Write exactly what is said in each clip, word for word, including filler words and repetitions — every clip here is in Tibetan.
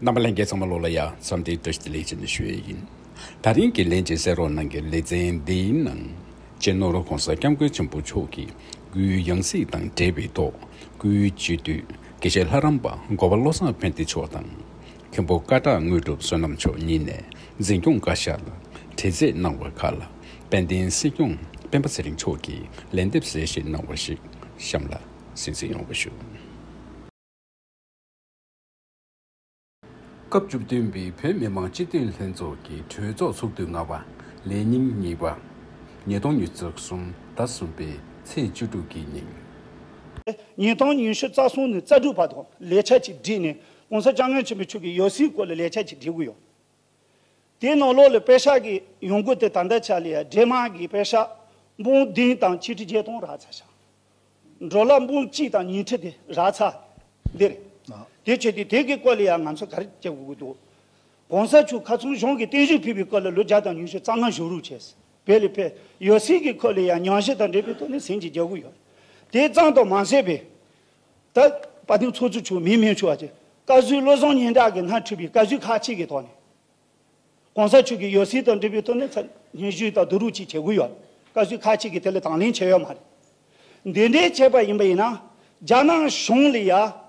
རྣམ་པ་ལྷན་རྒྱས་ཚང་མ་ལོ་ལ་ཡ་འཚམས་འདྲི་བཀྲ་ཤིས་བདེ་ལེགས་ཅེས་ནས་ཞུ་ཡས་ཡིན། ད་རིང་གི་ལན་གཅིག་གསན་རོགས་གནང་གི་ལེ་ཚན་འདིའི་ནང་། སྤྱི་ནོར་༸གོང་ས་༸སྐྱབས་མགོན་ཆེན་པོ་མཆོག་གི་སྐུའི་ཡང་སྲིད་དང་འབྲེལ་བའི་ཐོག་སྐུའི་སྤྱི་འཐུས་དགེ་བཤེས་ལྷ་རམས་པ་འགོ་པ་བློ་བཟང་ཕན་བདེ་མཆོག་དང་། མཁན་པོ་ཀ་ཊ་དངོས་གྲུབ་བསོད་ནམས་མཆོག་གཉིས་ནས་འཛིན་སྐྱོང་བཀའ་ཤག་ལ་དྲི་རྩད་གནང་བའི་ཁག་ལ། དཔལ་ལྡན་སྲིད་སྐྱོང་སྤེན་པ་ཚེ་རིང་མཆོག་གིས་ལན་འདེབས་གསལ་བཤད་གནང་བ་ཞིག་གཤམ་ལ་གསན་གཟིགས་ཡོང་བ་ཞུ། སྐབས་བཅུ་བདུན་པའི་བོད་མི་མང་སྤྱི་འཐུས་ལྷན་ཚོགས་ཀྱི་གྲོས་ཚོགས་ཚོགས་དུས་ལྔ་པ་ལས་ཉིན་གཉིས་པ། ཉིས་སྟོང་ཉི་ཤུ་རྩ་གསུམ་ཟླ་གསུམ་པའི་ཚེས་བཅུ་དྲུག་གི་ཉིན། ཉིས་སྟོང་ཉི་ཤུ་རྩ་གསུམ་ནས་རྩ་དྲུག་བར་དུ་ལས་འཆར་ཅིག་བསྒྲིགས་ནས་༸གོང་ས་༸སྐྱབས་མགོན་ཆེན་པོ་མཆོག་གི་ཡང་སྲིད་སྐོར་ལ་ལས་འཆར་ཅིག་བསྒྲིགས་ཀྱི་ཡོད། དེའི་ནང་ལོགས་ལ་པེ་ཤག་གི་ཡོང་སྒོ་དེ་ད་ལྟ་ཆ་ལ་ཡ་འབྲེལ་མ་གི་པེ་ཤག་འབུམ་བདུན་དང་ཆིག་ཁྲི་བརྒྱད་སྟོང་རག་ཚར་ཤག་འགྲོ་ལ་འབུམ་གཅིག་དང་ཉིས་ཁྲི་དེ་རག་ཚར། འདི་རེད། དེ་བྱས་དུས་དེ་གི་སྐོར་ལ་ཡང་ང་ཚོ་ག་རེ་བྱེད་དགོས་ཀྱི་འདུག་གོང་ས་མཆོག་ཁ་སང་གཞུང་གི་བརྟན་བཞུགས་ཕུལ་བའི་སྐོར་ལ་ལོ་བརྒྱ་དང་ཉི་ཤུ་རྩ་ལྔ་བཞུགས་རོགས་བྱས། བོད་ལ་ཕེབས། ཡང་སྲིད་ཀྱི་སྐོར་ལ་ཡང་ཉམས་ཞིབ་དང་འབྲེལ་བའི་ཐོག་ནས་ཟིན་གྱི་རྒྱག་གི་ཡོད། དེ་ཙམ་དུ་མ་ཟད་པའི། ད་དཔལ་ལྡན་ཚོགས་གཙོ་མཆོག་མིང་མེད་མཆོག་ཨ་ཅེ། བཀའ་ཟུར་བློ་བཟང་སྙན་གྲགས་ཀྱིས་སྣེ་ཁྲིད་པའི་བཀའ་ཟུར་ཁག་ཅིག་གི་ཐོག་ནས། གོང་ས་མཆོག་གི་ཡང་སྲིད་དང་འབྲེལ་བའི་ཐོག་ནས་ཚ་སྙན་ཞུ་དང་བསྡུ་རུབ་ཅིག་བྱེད་དགོས་ཡོད། བཀའ་ཟུར་ཁག་ཅིག་གིས་དེ་ལ་དང་ལེན་བྱས་ཡོད་མ་རེད། འདི་འདྲའི་བྱས་པ་ཡིན་པ་ཡིན་ན། རྒྱ་ནག་གཞུང་ལ་ཡ།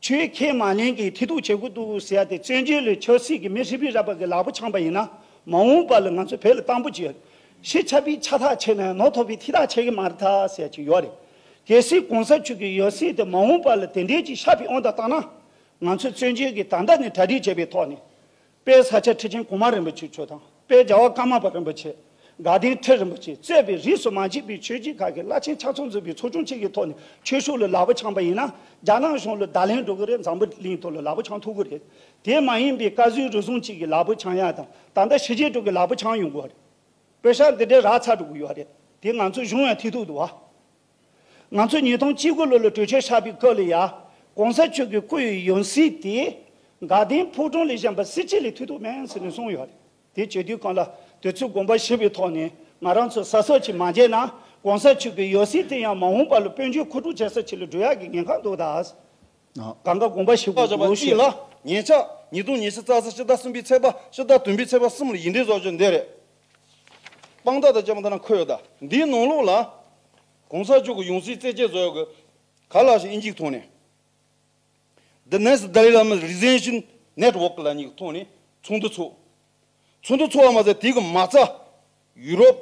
ཆོས་ཁས་མ་ལེན་གྱི་ཐེ་གཏོགས་བྱེད་དགོས་འདུག་ཟེར་ཡ་དེ་བཙན་བྱོལ་ལ་ཆབ་སྲིད་ཀྱི་མི་ཧྲི་པི་ར་པ་གི་ལག་པ་འཆང་པ་ཡིན་ན། མ་འོངས་པ་ལ་ང་ཚོ་བོད་ལ་གཏང་པོ་ཅིག་ཡོད། ཕྱི་ཆ་པའི་ཆ་ཐག་ཆད་ནས་ནོར་ཐོག་པའི་ཐིག་ཐག་ཆད་ཀྱི་མ་རེད་ད་ཟེར་ཡ་ཅིག་ཡོད་རེད། གལ་སྲིད་གོང་ས་མཆོག་གི་ཡང་སྲིད་དེ་མ་འོངས་པ་ལ་དེ་འདྲའི་ཅིག་ཤར་བའི་དབང་དུ་བཏང་ན། ང་ཚོས་བཙན་བྱོལ་གྱི་ད་ལྟ་ནས་གྲ་སྒྲིག་བྱས་པའི་ཐོག་ནས། དཔལ་ས་སྐྱ་ཁྲི་ཆེན་གོང་མ་རིན་པོ་ཆེ་མཆོག་དང་། དཔལ་རྒྱལ་བ་ཀརྨ་པ་རིན་པོ་ཆེ། དགའ་ལྡན་ཁྲི་རིན་པོ་ཆེ་གཙོས་པའི་རིས་སུ་མ་ཆད་པའི་ཆོས་བརྒྱུད་ཁག་གི་བླ་ཆེན་ཆ་ཚང་འཛོམས་པའི་ཚོགས་ཆུང་གཅིག་གི་ཐོག་ནས་ཆོས་ཕྱོགས་ལ་ལག་པ་འཆང་པ་ཡིན་ན། རྒྱ་ནག་གཞུང་ལ་བརྡ་ལན་འགྲོ་གི་རེད། འཛམ་བུ་གླིང་ཐོག་ལ་ལག་པ་འཆང་ཐུབ་ཀྱི་རེད། དེ་མ་ཡིན་པའི་བཀའ་ཟུར་རུ་ཟུང་གཅིག་གི་ལག་པ་འཆང་ཡ་དང་། ད་ལྟ་ཕྱི་རྒྱལ་ཕྲུག་གི་ལག་པ་འཆང་ཡོང་གི་ཡོད་རེད། པེ་ཤག་འདི་འདྲའི་རག་ཚར་འགྲོ་གི་ཡོད་རེད། དེ་ང་ཚོ་གཞུང་ཡང་ཐེ་གཏོགས་འདུག་བ། ང་ཚོ་ཉིས་སྟོང་གཅིག་དགུ་ལོ་ལ་གྲོས་ཆོད་བཞག་པའི་སྐབས་ལ་ཡ། གོང་ས་མཆོག་གི་སྐུའི་ཡང་སྲིད་དེ། དགའ་ལྡན་ཕོ་བྲང་ལ་བཞེངས་པ་སྲིད་སྤྱི་ལ་ཐུག་ཐུབ་མེད་ཟེར་ནས་གསུངས་ཡོད་རེད། དེ་བྱེད་དུས་སྒང་ལ་དུས་ཚོད་དགོངས་པ་བཞེས་པའི་ཐོག་ནས་ང་རང་ཚོ་གཟབ་གཟབ་ཅིག་མ་བྱས་ན། གོང་ས་མཆོག་གི་ཡང་སྲིད་དེ་ཡང་མ་འོངས་པ་ལ་དཔལ་འབྱོར་མཁོ་སྤྲོད་བྱེད་ས་ཅིག་ལ་འགྲོ་ཡག་གི་ཉེན་ཁ་འདུག་ད། གང་ག་དགོངས་པ་བཞེས་དགོས་འདུག་ཞུ། ལ་ཉེ་ཆར་ཉིས་སྟོང་ཉི་ཤུ་རྩ་གསུམ་ཕྱི་ཟླ་གསུམ་པའི་ཚེས་པ། ཕྱི་ཟླ་བདུན་པའི་ཚེས་པ་གསུམ་ལ་ཡིག་འབྲེལ་བཟོ་རྒྱུ་འདི་རེད། དཔང་རྟགས་དང་བཅས་པ་འདི་ན་འཁོད་ཡོད་ད། འདིའི་ནང་ལོགས་ལ། གོང་ས་མཆོག་གི་ཡང་སྲིད་རྩད་གཅོད་བཟོ་ཡག་གི་ག་ལ་ཞིག་ཨིན་ཇིའི་ཐོག་ནས། The Next Dalai Lama Resignation Network ལབ་མཁན་གྱི་ཐོག་ནས་ཚོགས་འདུ་ཚོགས། ཚོགས་འདུ་ཚོགས་པ་མ་ཟད་དེ་གི་མ་རྩ་ཡུ་རོབ།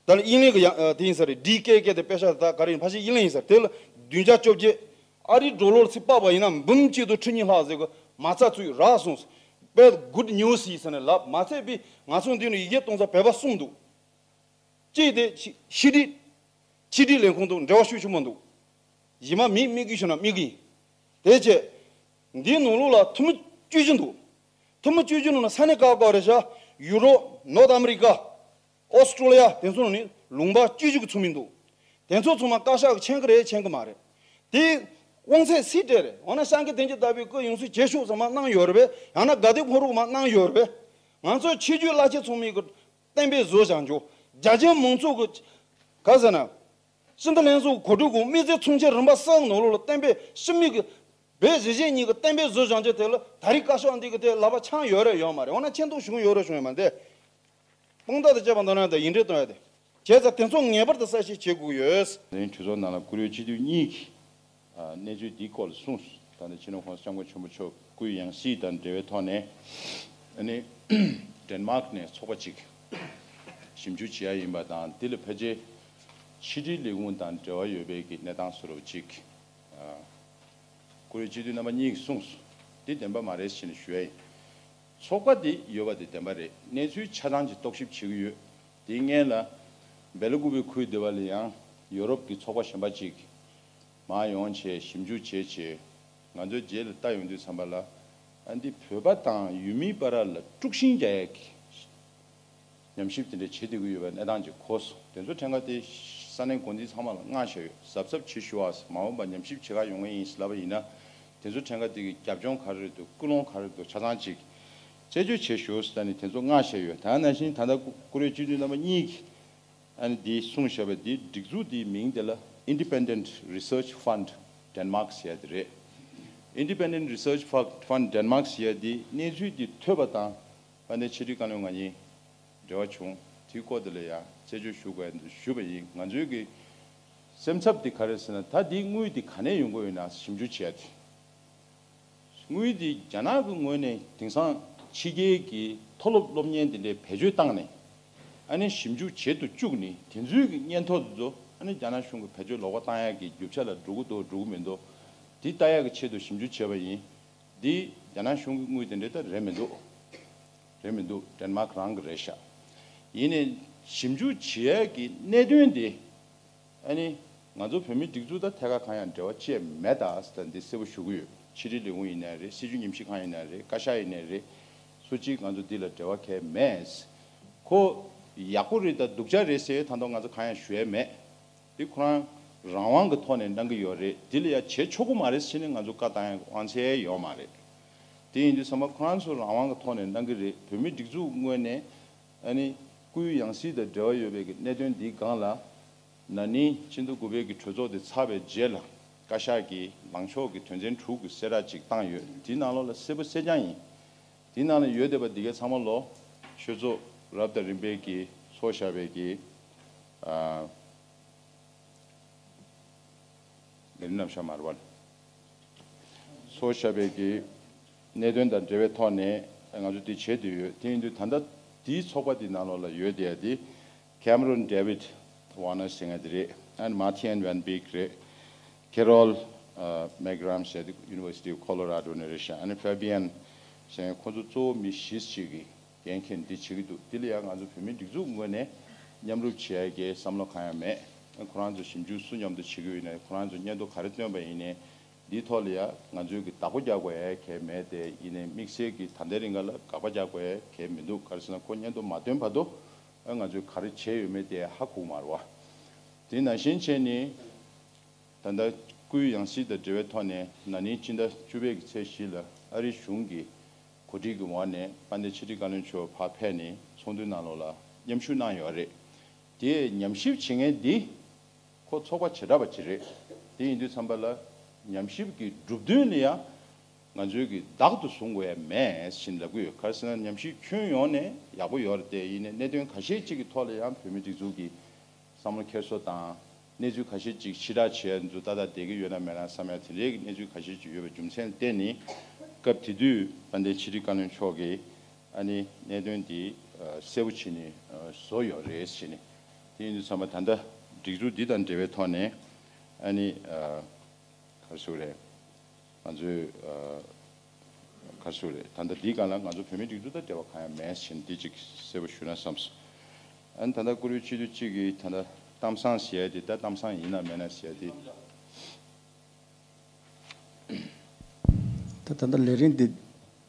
ད་ལ་དབྱིན་ལན་གྱི་ཡང་ཨ་དེ་ཡིན་ས་རེད། ཌི་ཀེ་ཀེ་དེ་པེ་ཤག་ད་ག་རེ་ཡིན། ཕལ་ཆེར་དབྱིན་ལན་ཡིན་ས་རེད། དེ་ལ་བདུན་བརྒྱ་བཅོ་བརྒྱད། ཨ་རིའི་ཌོ་ལར་ཚིག་དཔག་པ་ཡིན་ན་འབུམ་གཅིག་དང་ཁྲི་གཉིས་ལྷག་ཟེར་གི་མ་རྩ་ཚུད་རག་སོང་། དཔེ་good news ཡིན་ས་ནས་ལབ་མ་ཚད་པའི་ང་ཚོ་འདི་ནས་ཡི་གེ་གཏོང་ས་བོད་པ་གསུམ་འདུག་གཅིག་དེ་ཕྱི་ཕྱི་དྲིལ། ཕྱི་དྲིལ་ལས་ཁུངས་དང་འབྲེལ་བ་ཤུགས་ཆེན་པོ་འདུག་གཞན་མ་མི་དམིགས་ཀྱི་ཞུ་ན་དམིགས་ཀྱི་ཡིན། དེ་བྱས། འདིའི་ནང་ལོགས་ལ་ཐུན་མོང་སྤྱོད་ཇུས་འདུག་ཐུན་མོང་སྤྱོད་ཇུས་ནང་ན་ས་གནས་ཁག་ཁག་རེད་ཤག་ཡུ་རོབ། ནོར་ཐ་ཨ་མི་རི་ཀ། ཨོ་སི་ཀྲོ་ལི་ཡ། དེ་ཚོ་ནང་ནས་ལུང་པ་སྤྱོད་ཇུས་ཀྱི་ཚུགས་མིན་འདུག་དེ་ཚོ་ཚང་མ་བཀའ་ཤག་གིས་མཁྱེན་གྱི་རེད། མཁྱེན་གྱི་མ་རེད། དེ་དབང་ཚད་སུས་སྤྲད་རེད། འོ་ན་སངས་རྒྱས་བསྟན་རྒྱས་ལྟ་བུའི་སྐུ་ཡང་སྲིད་བྱེད་ཤོག་ཟེར་མར་གནང་ཡོད་རེད་པས། ཡང་ན་དགའ་ལྡན་ཕོ་བྲང་མར་གནང་ཡོད་རེད་པས། ང་ཚོའི་ཆོས་བརྒྱུད་བླ་ཆེན་ཚང་མའི་གི་གཏན་འབེབས་བཟོ་བཞག་འཇོག་རྒྱ་ཆེན་མང་ཚོགས་ཀྱི། ག་ཟེར་ན། སྤྱི་འཐུས་ལྷན་ཚོགས་གོ་སྒྲིག་གོང་མི་ཚེ་ཚོང་ཆེན་རིམ་པ་གསུམ་ནང་ལོགས་ལ་གཏན་འབེབས་ཕྱི་མི་གི་བོད་གཞིས་བྱེས་གཉིས་ཀྱི་གཏན་འབེབས་བཟོ་བཞག་རྒྱུ་དེ་ལ་ད་རེས་བཀའ་ཤག་འདི་གི་དེ་ལག་པ་འཆང་ཡོད་རེད་ཡོད་མ་རེད། འོ་ན་མཁྱེན་རྟོགས་བྱུང་ཡོད་རེད་བྱུང་ཡོད་མ་རེད། དཔང་རྟགས་དང་བཅས་པ་འདི་ན་ད་ཡིག་འབྲེལ་གཏོང་ཡ་དེ། བྱས་ཙང་དེ་ཚོ་ངེས་པར་དུ་གསལ་བཤད་བྱེད་དགོས་ཡོད། ལན་གྲོས་ཚོགས་ནང་ལ་བཀུར་འོས་སྤྱི་འཐུས་གཉིས་ཀྱིས་ཨ་གནས་ཚུལ་འདིའི་སྐོར་ལ་གསུངས་སོང་། ད་ནི་སྤྱི་ནོར་༸གོང་ས་༸སྐྱབས་མགོན་ཆེན་པོ་མཆོག་སྐུའི་ཡང་སྲིད་དང་འབྲེལ་བའི་ཐོག་ནས་ཨ་ནི་ཌེན་མཱག་ནས་ཚོགས་པ་གཅིག་ཞིབ་འཇུག་བྱེད་ཡ་ཡིན་པ་དང་། དེ་ལ་ཕལ་ཆེར་ཕྱི་དྲིལ་ལས་ཁུངས་དང་འབྲེལ་བ་ཡོད་པའི་གི་གནས་སྟངས་བཟོ་འདྲ་བོ་གཅིག་ཨ་བཀུར་འོས་སྤྱི་འཐུས་རྣམ་པ་གཉིས་ཀྱིས་གསུངས་སོང་། དེ་བདེན་པ་མ་རེད་ཟེར་ནས་ཞུ་ཡ་ཡིན། ཚོགས་པ་དེ་ཡོད་པ་དེ་བདེན་པ་རེད། གནས་ཚུལ་ཆ་ཚང་ཅིག་རྟོག་ཞིབ་བྱེད་ཀྱི་ཡོད། དེའི་སྔོན་ལ་སྦེ་ལ་ཀུ་པེ་ཁུལ་དེ་བ་ལ་ཡང་ཡོ་རོབ་ཀྱི་ཚོགས་པ་གཞན་པ་ཅིག་མར་ཡོང་བྱས་ཞིབ་འཇུག་བྱས་བྱས། ང་ཚོའི་རྗེས་ལ་ལྟ་ཡོང་དུས་ཙམ་པ་ལ། ཨ་འདི་བོད་པ་དང་ཡུལ་མིའི་བར་ལ་དཀྲུག་ཤིང་རྒྱག་ཡག་གི་ཉམས་ཞིབ་དེ་འདྲ་བྱེད་བསྡད་ཀྱི་ཡོད་པའི་གནས་སྟངས་ཅིག་གོ་སོང་། དེ་ཚོ་ཕྲན་ཁ་དེ་ས་གནས་འགོ་འཛིན་ཚང་མ་ལ་མངགས་བཞག་ཡོད། གཟབ་གཟབ་བྱེད་ཤོག་ཨ། མ་འོངས་པ་ཉམས་ཞིབ་བྱེད་ག་ཡོང་གི་ཡིན་ལབ་པ་ཡིན་ན། དེ་ཚོ་ཕྲན་ཁ་དེ་གི་རྒྱབ་ལྗོངས་ག་རེ་རེད་འདུག་ཀུན་སློང་ག་རེ་རེད་འདུག་ཆ་ཚང་ཅིག་རྩད་གཅོད་བྱེད་ཤོག་ཟེར་ནས་དེ་ཚོ་མངགས་བཞག་ཡོད། ད་ནང་བཞིན་ད་ལྟ་བཀུར་འོས་སྤྱི་འཐུས་རྣམ་པ་གཉིས་ཀྱིས་ཨ་ནི་འདི་གསུངས་བཞག་པའི་འདིའི་སྒྲིག་འཛུགས་འདིའི་མིང་དེ་ལ་Independent Research Fund Denmark ཟེར་ཡ་དེ་རེད། Independent Research Fund Denmark ཟེར་ཡ་འདི་གནས་ཚུལ་འདི་ཐོས་པ་དང་དཔལ་ལྡན་ཕྱི་དྲིལ་བཀའ་བློན་ང་གཉིས་འབྲེལ་བ་བྱུང་། དེའི་སྐོར་དེ་ལ་ཡང་རྩད་གཅོད་ཞུ་དགོས་ཞུས་པ་ཡིན། ང་ཚོའི་གི་སེམས་འཚབ་འདི་ག་རེ་ཟེར་ན། ད་འདིའི་དངུལ་འདི་ག་ནས་ཡོང་གི་ཡོད་ན་ཞིབ་འཇུག་བྱས་ཏེ། དངུལ་འདི་རྒྱ་ནག་གི་ངོས་ནས་དེང་སང་ཕྱི་རྒྱལ་གྱི་མཐོ་སློབ་སློབ་གཉེར་འདི་འདྲའི་བེད་སྤྱོད་བཏང་ནས། ཨ་ནི་ཞིབ་འཇུག་བྱེད་དུ་བཅུག་ནས་དེ་ཚོའི་གི་སྙན་ཐོ་དེ་ཚོ་ཨ་ནི་རྒྱ་ནག་གཞུང་གི་བེད་སྤྱོད་ལོག་པ་བཏང་ཡག་གི་རྒྱུ་ཆ་ལ་འགྲོ་གི་འདུག་འགྲོ་གི་མི་འདུག་འདི་ལྟ་ཡག་གི་ཆེད་དུ་ཞིབ་འཇུག་བྱས་པ་ཡིན། འདི་རྒྱ་ནག་གཞུང་གི་དངུལ་དེ་འདྲ་ད་རེད་མི་འདུག་རེད་མི་འདུག་ཌེན་མཱག་རང་གི་རེད་ཤག་ཡིན་ནའི་ཞིབ་འཇུག་བྱེད་ཡག་གི་གནད་དོན་དེ། ཨ་ནི་ང་ཚོ་བོད་མིའི་སྒྲིག་འཛུགས་དང་ཐད་ཀར་གང་ཡང་འབྲེལ་བ་བཅས་མེད་ད་ཟེར་ད་འདི་གསལ་པོ་ཞུ་གི་ཡོད། ཕྱི་དྲིལ་ལས་ཁུངས་ཡིན་ནའི་རེད། སྲིད་བྱུས་ཉམས་ཞིབ་ཁང་ཡིན་ནའི་རེད། བཀའ་ཤག་ཡིན་ནའི་རེད། སུ་གཅིག་ང་ཚོ་འདི་ལ་འབྲེལ་བ་གང་ཡང་མེད། ཁོ་ཡག་པོ་རེད་ད་སྡུག་ཅག་རེད་ཟེར་ད་དུང་ང་ཚོ་གང་ཡང་ཞུ་ཡ་མེད། འདི་ཁོ་རང་རང་དབང་གི་ཐོག་ནས་གནང་གི་ཡོད་རེད། འདི་ལ་ཡ་བྱེད་ཆོག་གི་མ་རེད་ཟེར་ནས་ང་ཚོ་བཀའ་བཏང་ཡ་དབང་ཚད་ཡོད་མ་རེད། དེ་ཡིན་དུས་ཙམ་པ་ཁོ་རང་ཚོ་རང་དབང་གི་ཐོག་ནས་གནང་གི་རེད། བོད་མིའི་སྒྲིག་འཛུགས་ངོས་ནས་ཨ་ནི་བཀུར་འོས་ཡང་སྲིད་དང་འབྲེལ་བ་ཡོད་པའི་གི་གནད་དོན་འདིའི་སྒང་ལ། ན་ནིང་ཕྱི་ཟླ་དགུ་པའི་གི་གྲོས་ཚོགས་དེ་ཚར་བའི་རྗེས་ལ་བཀའ་ཤག་གིས་ལངས་ཕྱོགས་ཀྱི་དོན་ཚན་དྲུག་གི་གསལ་བསྒྲགས་ཅིག་བཏང་ཡོད། དེའི་ནང་ལོགས་ལ་གསལ་པོ་གསལ་རྐྱང་ཡིན། དེའི་ནང་ལ་ཡོད་བསྡད་པ་འདི་གའི་ཚང་མ་ལོ་ཆོས་ཚོགས་རབ་དང་རིམ་པས་ཀྱིས་ཚོགས་བཞག་པའི་གི་ཨ་ལས་རིམ་རྣམ་གཞག་མ་རེད་པ། ཚོགས་བཞག་པའི་གི་གནད་དོན་དང་འབྲེལ་བའི་ཐོག་ནས་ང་ཚོ་འདི་བྱེད་འདོད་ཡོད། དེ་ཡིན་དུས་ད་ལྟ་འདིའི་ཚོགས་པ་འདི་ནང་ལོགས་ལ་ཡོད་བསྡད་ཡ་འདི། Cameron David Warner ཟེར་མཁན་དེ་རེད། ཨ་ནི་Martijn van Beek རེད། Carol ཨ་Megram ཟེར་དེ་University of Colorado ནས་རེད་ཤག་ཨ་ནི་Fabian ཟེར་མཁན། ཁོ་ཚོ་གཙོ་བོ་མི་བཞི་ཅིག་གིས་འགན་འཁྱེར་འདི་བྱེད་ཀྱི་འདུག་འདི་ལ་ཡང་ང་ཚོ་བོད་མིའི་སྒྲིག་འཛུགས་ངོས་ནས་མཉམ་རུབ་བྱེད་ཡ་གི་བསམ་བློ་གང་ཡང་མེད། ཁོ་རང་ཚོ་ཞིབ་འཇུག་སུ་མཉམ་དུ་བྱེད་ཀྱི་ཡོད་ན། ཁོ་རང་ཚོ་སྙན་ཐོ་ག་རེ་བཏོན་པ་ཡིན་ནའི་འདིའི་ཐོག་ལ་ཡང་ང་ཚོས་ཀྱི་བདག་པོ་རྒྱག་དགོས་ཡ་གལ་མེད་དེ། ཡིན་ནའི་དམིགས་བསལ་གྱི་ད་ལྟའི་རིང་ག་ལ་དགག་པ་རྒྱག་དགོས་ཡ་གལ་མི་འདུག་ག་རེ་ཟེར་ན་ཁོ་སྙན་ཐོ་མ་བཏོན་བར་དུ་ཨ་ང་ཚོས་ག་རེ་བྱས་ཡོད་མེད་དེ་ཧ་གོ་གི་མ་རེད་བ། དེ་ནང་བཞིན་བྱས་ནས་ད་ལྟ་བཀུར་འོས་ཡང་སྲིད་དང་འབྲེལ་བའི་ཐོག་ནས་ན་ནིང་སྤྱི་ཟླ་བཅུ་པའི་གི་ཚེས་བཞི་ལ་ཨ་རིའི་གཞུང་གིས་གོ་སྒྲིག་གི་འོག་ནས་དཔལ་ལྡན་ཕྱི་དྲིལ་བཀའ་བློན་མཆོག་ཕར་ཕེབས་ནས་ཚོགས་འདུའི་ནང་ལོགས་ལ་མཉམ་ཞུགས་གནང་ཡོད་རེད། དེ་ཉམས་ཞིབ་བྱེད་མཁན་འདི་ཁོ་ཚོགས་པ་བྱེ་བྲག་པ་ཅིག་རེད། དེ་ཡིན་དུས་ཙམ་པ་ལ་ཉམས་ཞིབ་ཀྱི་གྲུབ་དོན་ལ་ཡང་ང་ཚོའི་གི་བདག་ཏུ་བཟུང་དགོས་ཡ་མེད་ཞེས་ལབ་ཀྱི་ཡོད། ག་རེ་ཟེར་ན་ཉམས་ཞིབ་ཁྱོན་ཡོངས་ནས་ཡག་པོ་ཡོད་རེད་དེ། ཡིན་ནའི་གནད་དོན་ཁ་ཤས་ཅིག་གི་ཐོག་ལ་ཡང་བོད་མི་སྒྲིག་འཛུགས་ཀྱི་བསམ་བློ་འཁྱེར་སོ་དང་གནས་ཚུལ་ཁ་ཤས་ཅིག་ཕྱི་བསྒྲགས་བྱས་ཚོ་ཏག་ཏག་བསྡད་ཀྱི་ཡོད་ན་མེད་ན་བསམ་ཡ་དེ་འདྲའི་གི་གནས་ཚུལ་ཁ་ཤས་ཅིག་ཡོད་པའི་རྒྱུ་མཚན་བརྟེན་ནས་སྐབས་དེ་དུས་དཔལ་ལྡན་ཕྱི་དྲིལ་བཀའ་བློན་མཆོག་གིས་ཨ་ནི་གནད་དོན་འདི་གསལ་པོ་བྱས་ནས་བཟོ་ཡོད་རེད་ཟེར་ནས། དེ་ཡིན་དུས་ཙམ་པ་ད་ལྟ་སྒྲིག་འཛུགས་འདི་དང་འབྲེལ་བའི་ཐོག་ནས་ཨ་ནི། ག་རེ་ཟེར་དགོས་རེད། ང་ཚོས་ཨ་ག་རེ་ཟེར་དགོས་རེད། ད་ལྟ་འདིའི་སྒང་ལ་ང་ཚོ་བོད་མིའི་སྒྲིག་འཛུགས་དང་འབྲེལ་བ་གང་ཡང་མེད་ཟེར་ནས་འདི་གཅིག་གསལ་པོ་ཞུ་ན་བསམས་སོང་། ཨ་ནི་ད་ལྟ་བཀུར་འོས་སྤྱི་འཐུས་གཅིག་གིས་ད་ལྟ་གཏམ་བཟང་ཟེར་ཡ་དེ་ད་གཏམ་བཟང་ཡིན་ན་མེད་ན་ཟེར་ཡ་དེ། ད་ད་ལྟ་ལས་རིམ་འདི་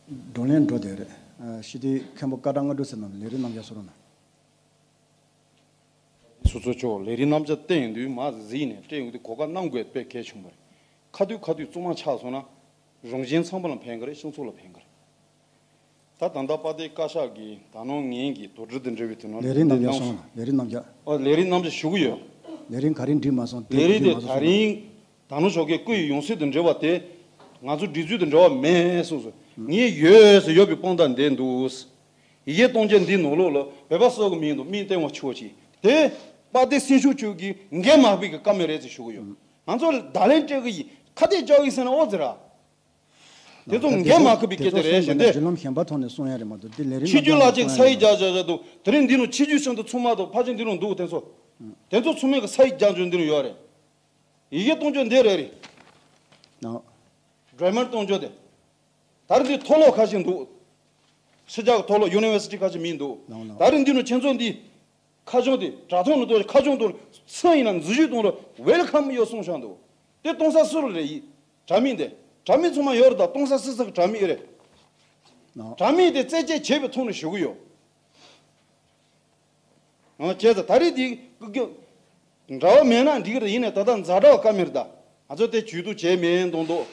བགྲོ་གླེང་འགྲོ་བསྡད་ཡོད་རེད། ཨ་སྤྱི་འཐུས་མཁན་པོ་སྐར་གྲངས་ལྔ་དྲུག་ཟེར་ན་ལས་རིམ་རྣམ་གཞག་བཟོ་རོགས་གནང་། སོ་སོ་ཕྱོགས་ལས་རིམ་རྣམ་གཞག་བསྟན་ཡོང་དུས་མ་གཟིགས་ནས་སྤྲད་ཡོང་དུས་གོ་སྐབས་གནང་དགོས་དཔེ་གལ་ཆེན་པོ་རེད། ཁ་ཐུག་ཁ་ཐུག་གཙང་མ་ཆགས་སོང་ན་རང་བཞིན་ཚང་མ་ལ་ཕན་གི་རེད། སྤྱི་ཚོགས་ལ་ཕན་གི་རེད། ད་ད་ལྟ་དཔལ་ལྡན་བཀའ་ཤག་གིས་ད་ནང་ངན་གྱི་དོགས་འདྲི་དང་འབྲེལ་བའི་དོན་ལ་ལས་རིམ་རྣམ་གཞག་གནང་སོང་། ལས་རིམ་རྣམ་གཞག་ཨ་ལས་རིམ་རྣམ་གཞག་ཞུ་གི་ཡོད། ལས་རིམ་ག་རེ་འགྲིག་མ་སོང་། ལས་རིམ་དེ་ད་རིང་ད་ནང་ཞོགས་ཀས་བཀུར་འོས་ཡང་སྲིད་དང་འབྲེལ་བ་དེ་ང་ཚོ་སྒྲིག་འཛུགས་དང་འབྲེལ་བ་མེད་གསུངས་སོང་། ངས་ཡོད་ཟེར་ཡོད་པའི་དཔང་རྟགས་འདི་འདུག་ཡི་གེ་གཏོང་རྒྱུ་འདི་ནང་ལོགས་ལ་བོད་པ་སོགས་ཀྱི་མིང་དང་མིང་བཏོན་པ་ཆོག་ཅིག་དེ་དཔལ་ལྡན་སྲིད་སྐྱོང་མཆོག་གིས་འགན་མ་ཕུད་ཀྱི་བཀའ་མོལ་རེད་ཟེར་ཞུ་གི་ཡོད། ང་ཚོ་བརྡ་ལན་སྤྲད་གི་ཡིན། ཁ་གཏད་བཅག་གི་ཟེར་ན་ཨོ་ཙི་ར། དེ་ཚོ་འགན་མ་ཁུར་བའི་སྐད་ཆ་རེད་ཞེས་ཏེ། བརྒྱུད་ལམ་གཞན་པ་ཐོག་ནས་གསུང་ཡ་རེད་མ་གཏོགས་འདི་ལས་རིམ་ཆོས་བརྒྱུད་བླ་ཆེན་ས་ཡིག་རྒྱག་བྱ་བྱ་འདུག་དེ་རིང་འདི་ནང་ཆོས་བརྒྱུད་ཤིན་ཏུ་ཚང་མ་འདུག་ཕལ་ཆེར་འདི་ནང་འདུག་དེ་ཚོ། དེ་ཚོ་ཚང་མས་གི་ས་ཡིག་རྒྱག་རྒྱུ་འདི་ནང་ཡོད་རེད། ཡི་གེ་གཏོང་རྒྱུ་འདི་རེད་རེད། ནོ། གྲོས་མོལ་གཏོང་རྒྱུ་དེ། ད་རེས་འདི་མཐོ་སློབ་ཁ་ཤས་འདུག་ཕྱི་རྒྱལ་གི་མཐོ་སློབ་ཡུ་ནི་ཝར་སི་ཊི་ཁ་ཤས་མིན་འདུག་ནོ་ནོ། ད་རེས་འདི་ནང་ཁྱེད་ཚོ་འདི། ཁ་བྱང་དེ་དྲ་ཐོག་ནས་གཏོང་། ཁ་བྱང་གཏོང་། སུ་ཡིན་ན་འཛུལ་ཞུགས་གཏོང་རོགས། ཝེལ་ཁམ་ཡོད་གསུངས་བཞག་འདུག་དེ་གཏོང་ས་སུ་རུ་རེད་ཡིན། དྲ་མིག་དེ། དྲ་མིག་ཚང་མ་ཡོད་རེད། ད་གཏོང་ས་སུ་སུ་གི་དྲ་མིག་རེད། ནོ། དྲ་མིག་དེ་རྩད་གཅོད་བྱས་པའི་ཐོག་ནས་ཞུ་གི་ཡོད། ཨ་བྱས་ཙང་ད་རེས་དེ་ཀུ་ཀུ་འདྲ་བ་མེད་ན་འགྲིག་གི་རེད། ཡིན་ནའི་ད་ལྟ་ཛ་དྲག་བཀའ་མོལ་རེད། ད་ང་ཚོ་དེ་ཇུས་གཏོགས་བྱས་མེད་མདོག་མདོག་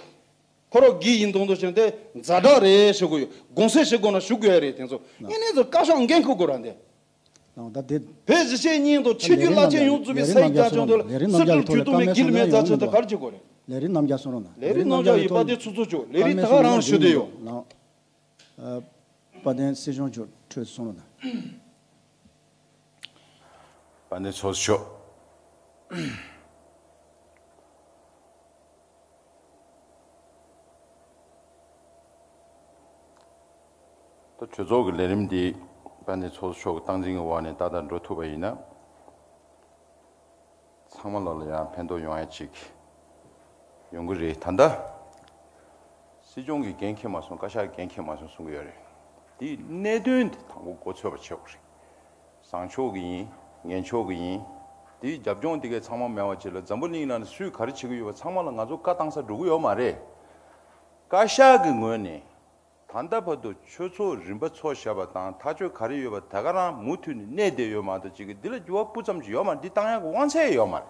ཁོ་རང་གི་ཡིན་མདོག་མདོག་བྱས་ཏེ་ཛ་དྲག་རེད་ཞུ་གི་ཡོད། དགོངས་སེལ་ཞུ་དགོས་ན་ཞུ་དགོས་རེད། དེ་ཚོ་དངོས་གནས་ཚོ་བཀའ་ཤག་འགན་འཁུར་དགོས་ར་འདི། ནང་ད་དེ། བོད་གཞིས་བྱེས་གཉིས་དང་ཆོས་བརྒྱུད་བླ་ཆེན་ཡོངས་རྫོགས་པའི་ས་ཡིག་རྒྱག་ཆོག་འདུག་ལ་སྲིད་སྐྱོང་ཇུས་གཏོགས་མེད་དཀྱིལ་མེད་རྫ་ཆེན་དུ་ག་རེ་བྱེད་དགོས་རེད། ལས་རིམ་རྣམ་གཞག་གསུང་རོགས་གནང་། ལས་རིམ་རྣམ་གཞག་ཡིན་པ་དེ་ཚོགས་གཙོ་མཆོག་ལས་རིམ་ད་ག་རང་ཞུ་དེ་ཡོད། ནང་། ཨ། དཔལ་ལྡན་སྲིད་སྐྱོང་མཆོག་འཕྲོས་གསུང་རོགས་གནང་། དཔལ་ལྡན་ཚོགས་གཙོ་མཆོག་ད་གྲོས་ཚོགས་ཀྱི་ལས་རིམ་འདི་དཔལ་ལྡན་ཚོགས་གཙོ་མཆོག་གི་སྟངས་འཛིན་གྱི་འོག་ནས་ཏག་ཏག་འགྲོ་ཐུབ་པ་ཡིན་ན། ཚང་མ་ལོ་ལ་ཡང་ཕན་ཐོགས་ཡོང་ཡ་ཅིག་ཡོང་གི་རེད། ད་ལྟ་སྲིད་སྐྱོང་གིས་འགན་འཁྱེར་མ་སོང་། བཀའ་ཤག་གིས་འགན་འཁྱེར་མ་སོང་གསུང་གི་ཡོད་རེད། དེའི་གནད་དོན་དེ་དང་པོ་མགོ་ཚོད་པ་བྱེད་དགོས་རེད། བཟང་ཕྱོགས་ཀྱི་ཡིན། ངན་ཕྱོགས་ཀྱི་ཡིན། དེའི་རྒྱབ་ལྗོངས་དེ་གའི་ཚང་མ་མེད་པ་བྱས་ལ་འཛམ་བུ་གླིང་ནང་ནས་སུས་ག་རེ་བྱེད་ཀྱི་ཡོད་པ་ཚང་མ་ལ་ང་ཚོ་བཀའ་བཏང་ས་འགྲོ་གི་ཡོད་མ་རེད། བཀའ་ཤག་གི་ངོས་ནས། ད་ལྟ་བར་དུ་ཆོས་ཚོགས་རིམ་པ་ཚོགས་བཞག་པ་དང་ཐག་གཅོད་ག་རེ་ཡོད་པ་ད་ག་རང་མུ་མཐུད་ནས་གནས་བསྡད་ཡོད་མ་གཏོགས་ཅིག་གི་འདི་ལ་འགྱུར་བ་སྤུ་ཙམ་ཅིག་ཡོད་མ་རེད། འདི་བཏང་ཡག་གི་དབང་ཚད་ཡོད་མ་རེད།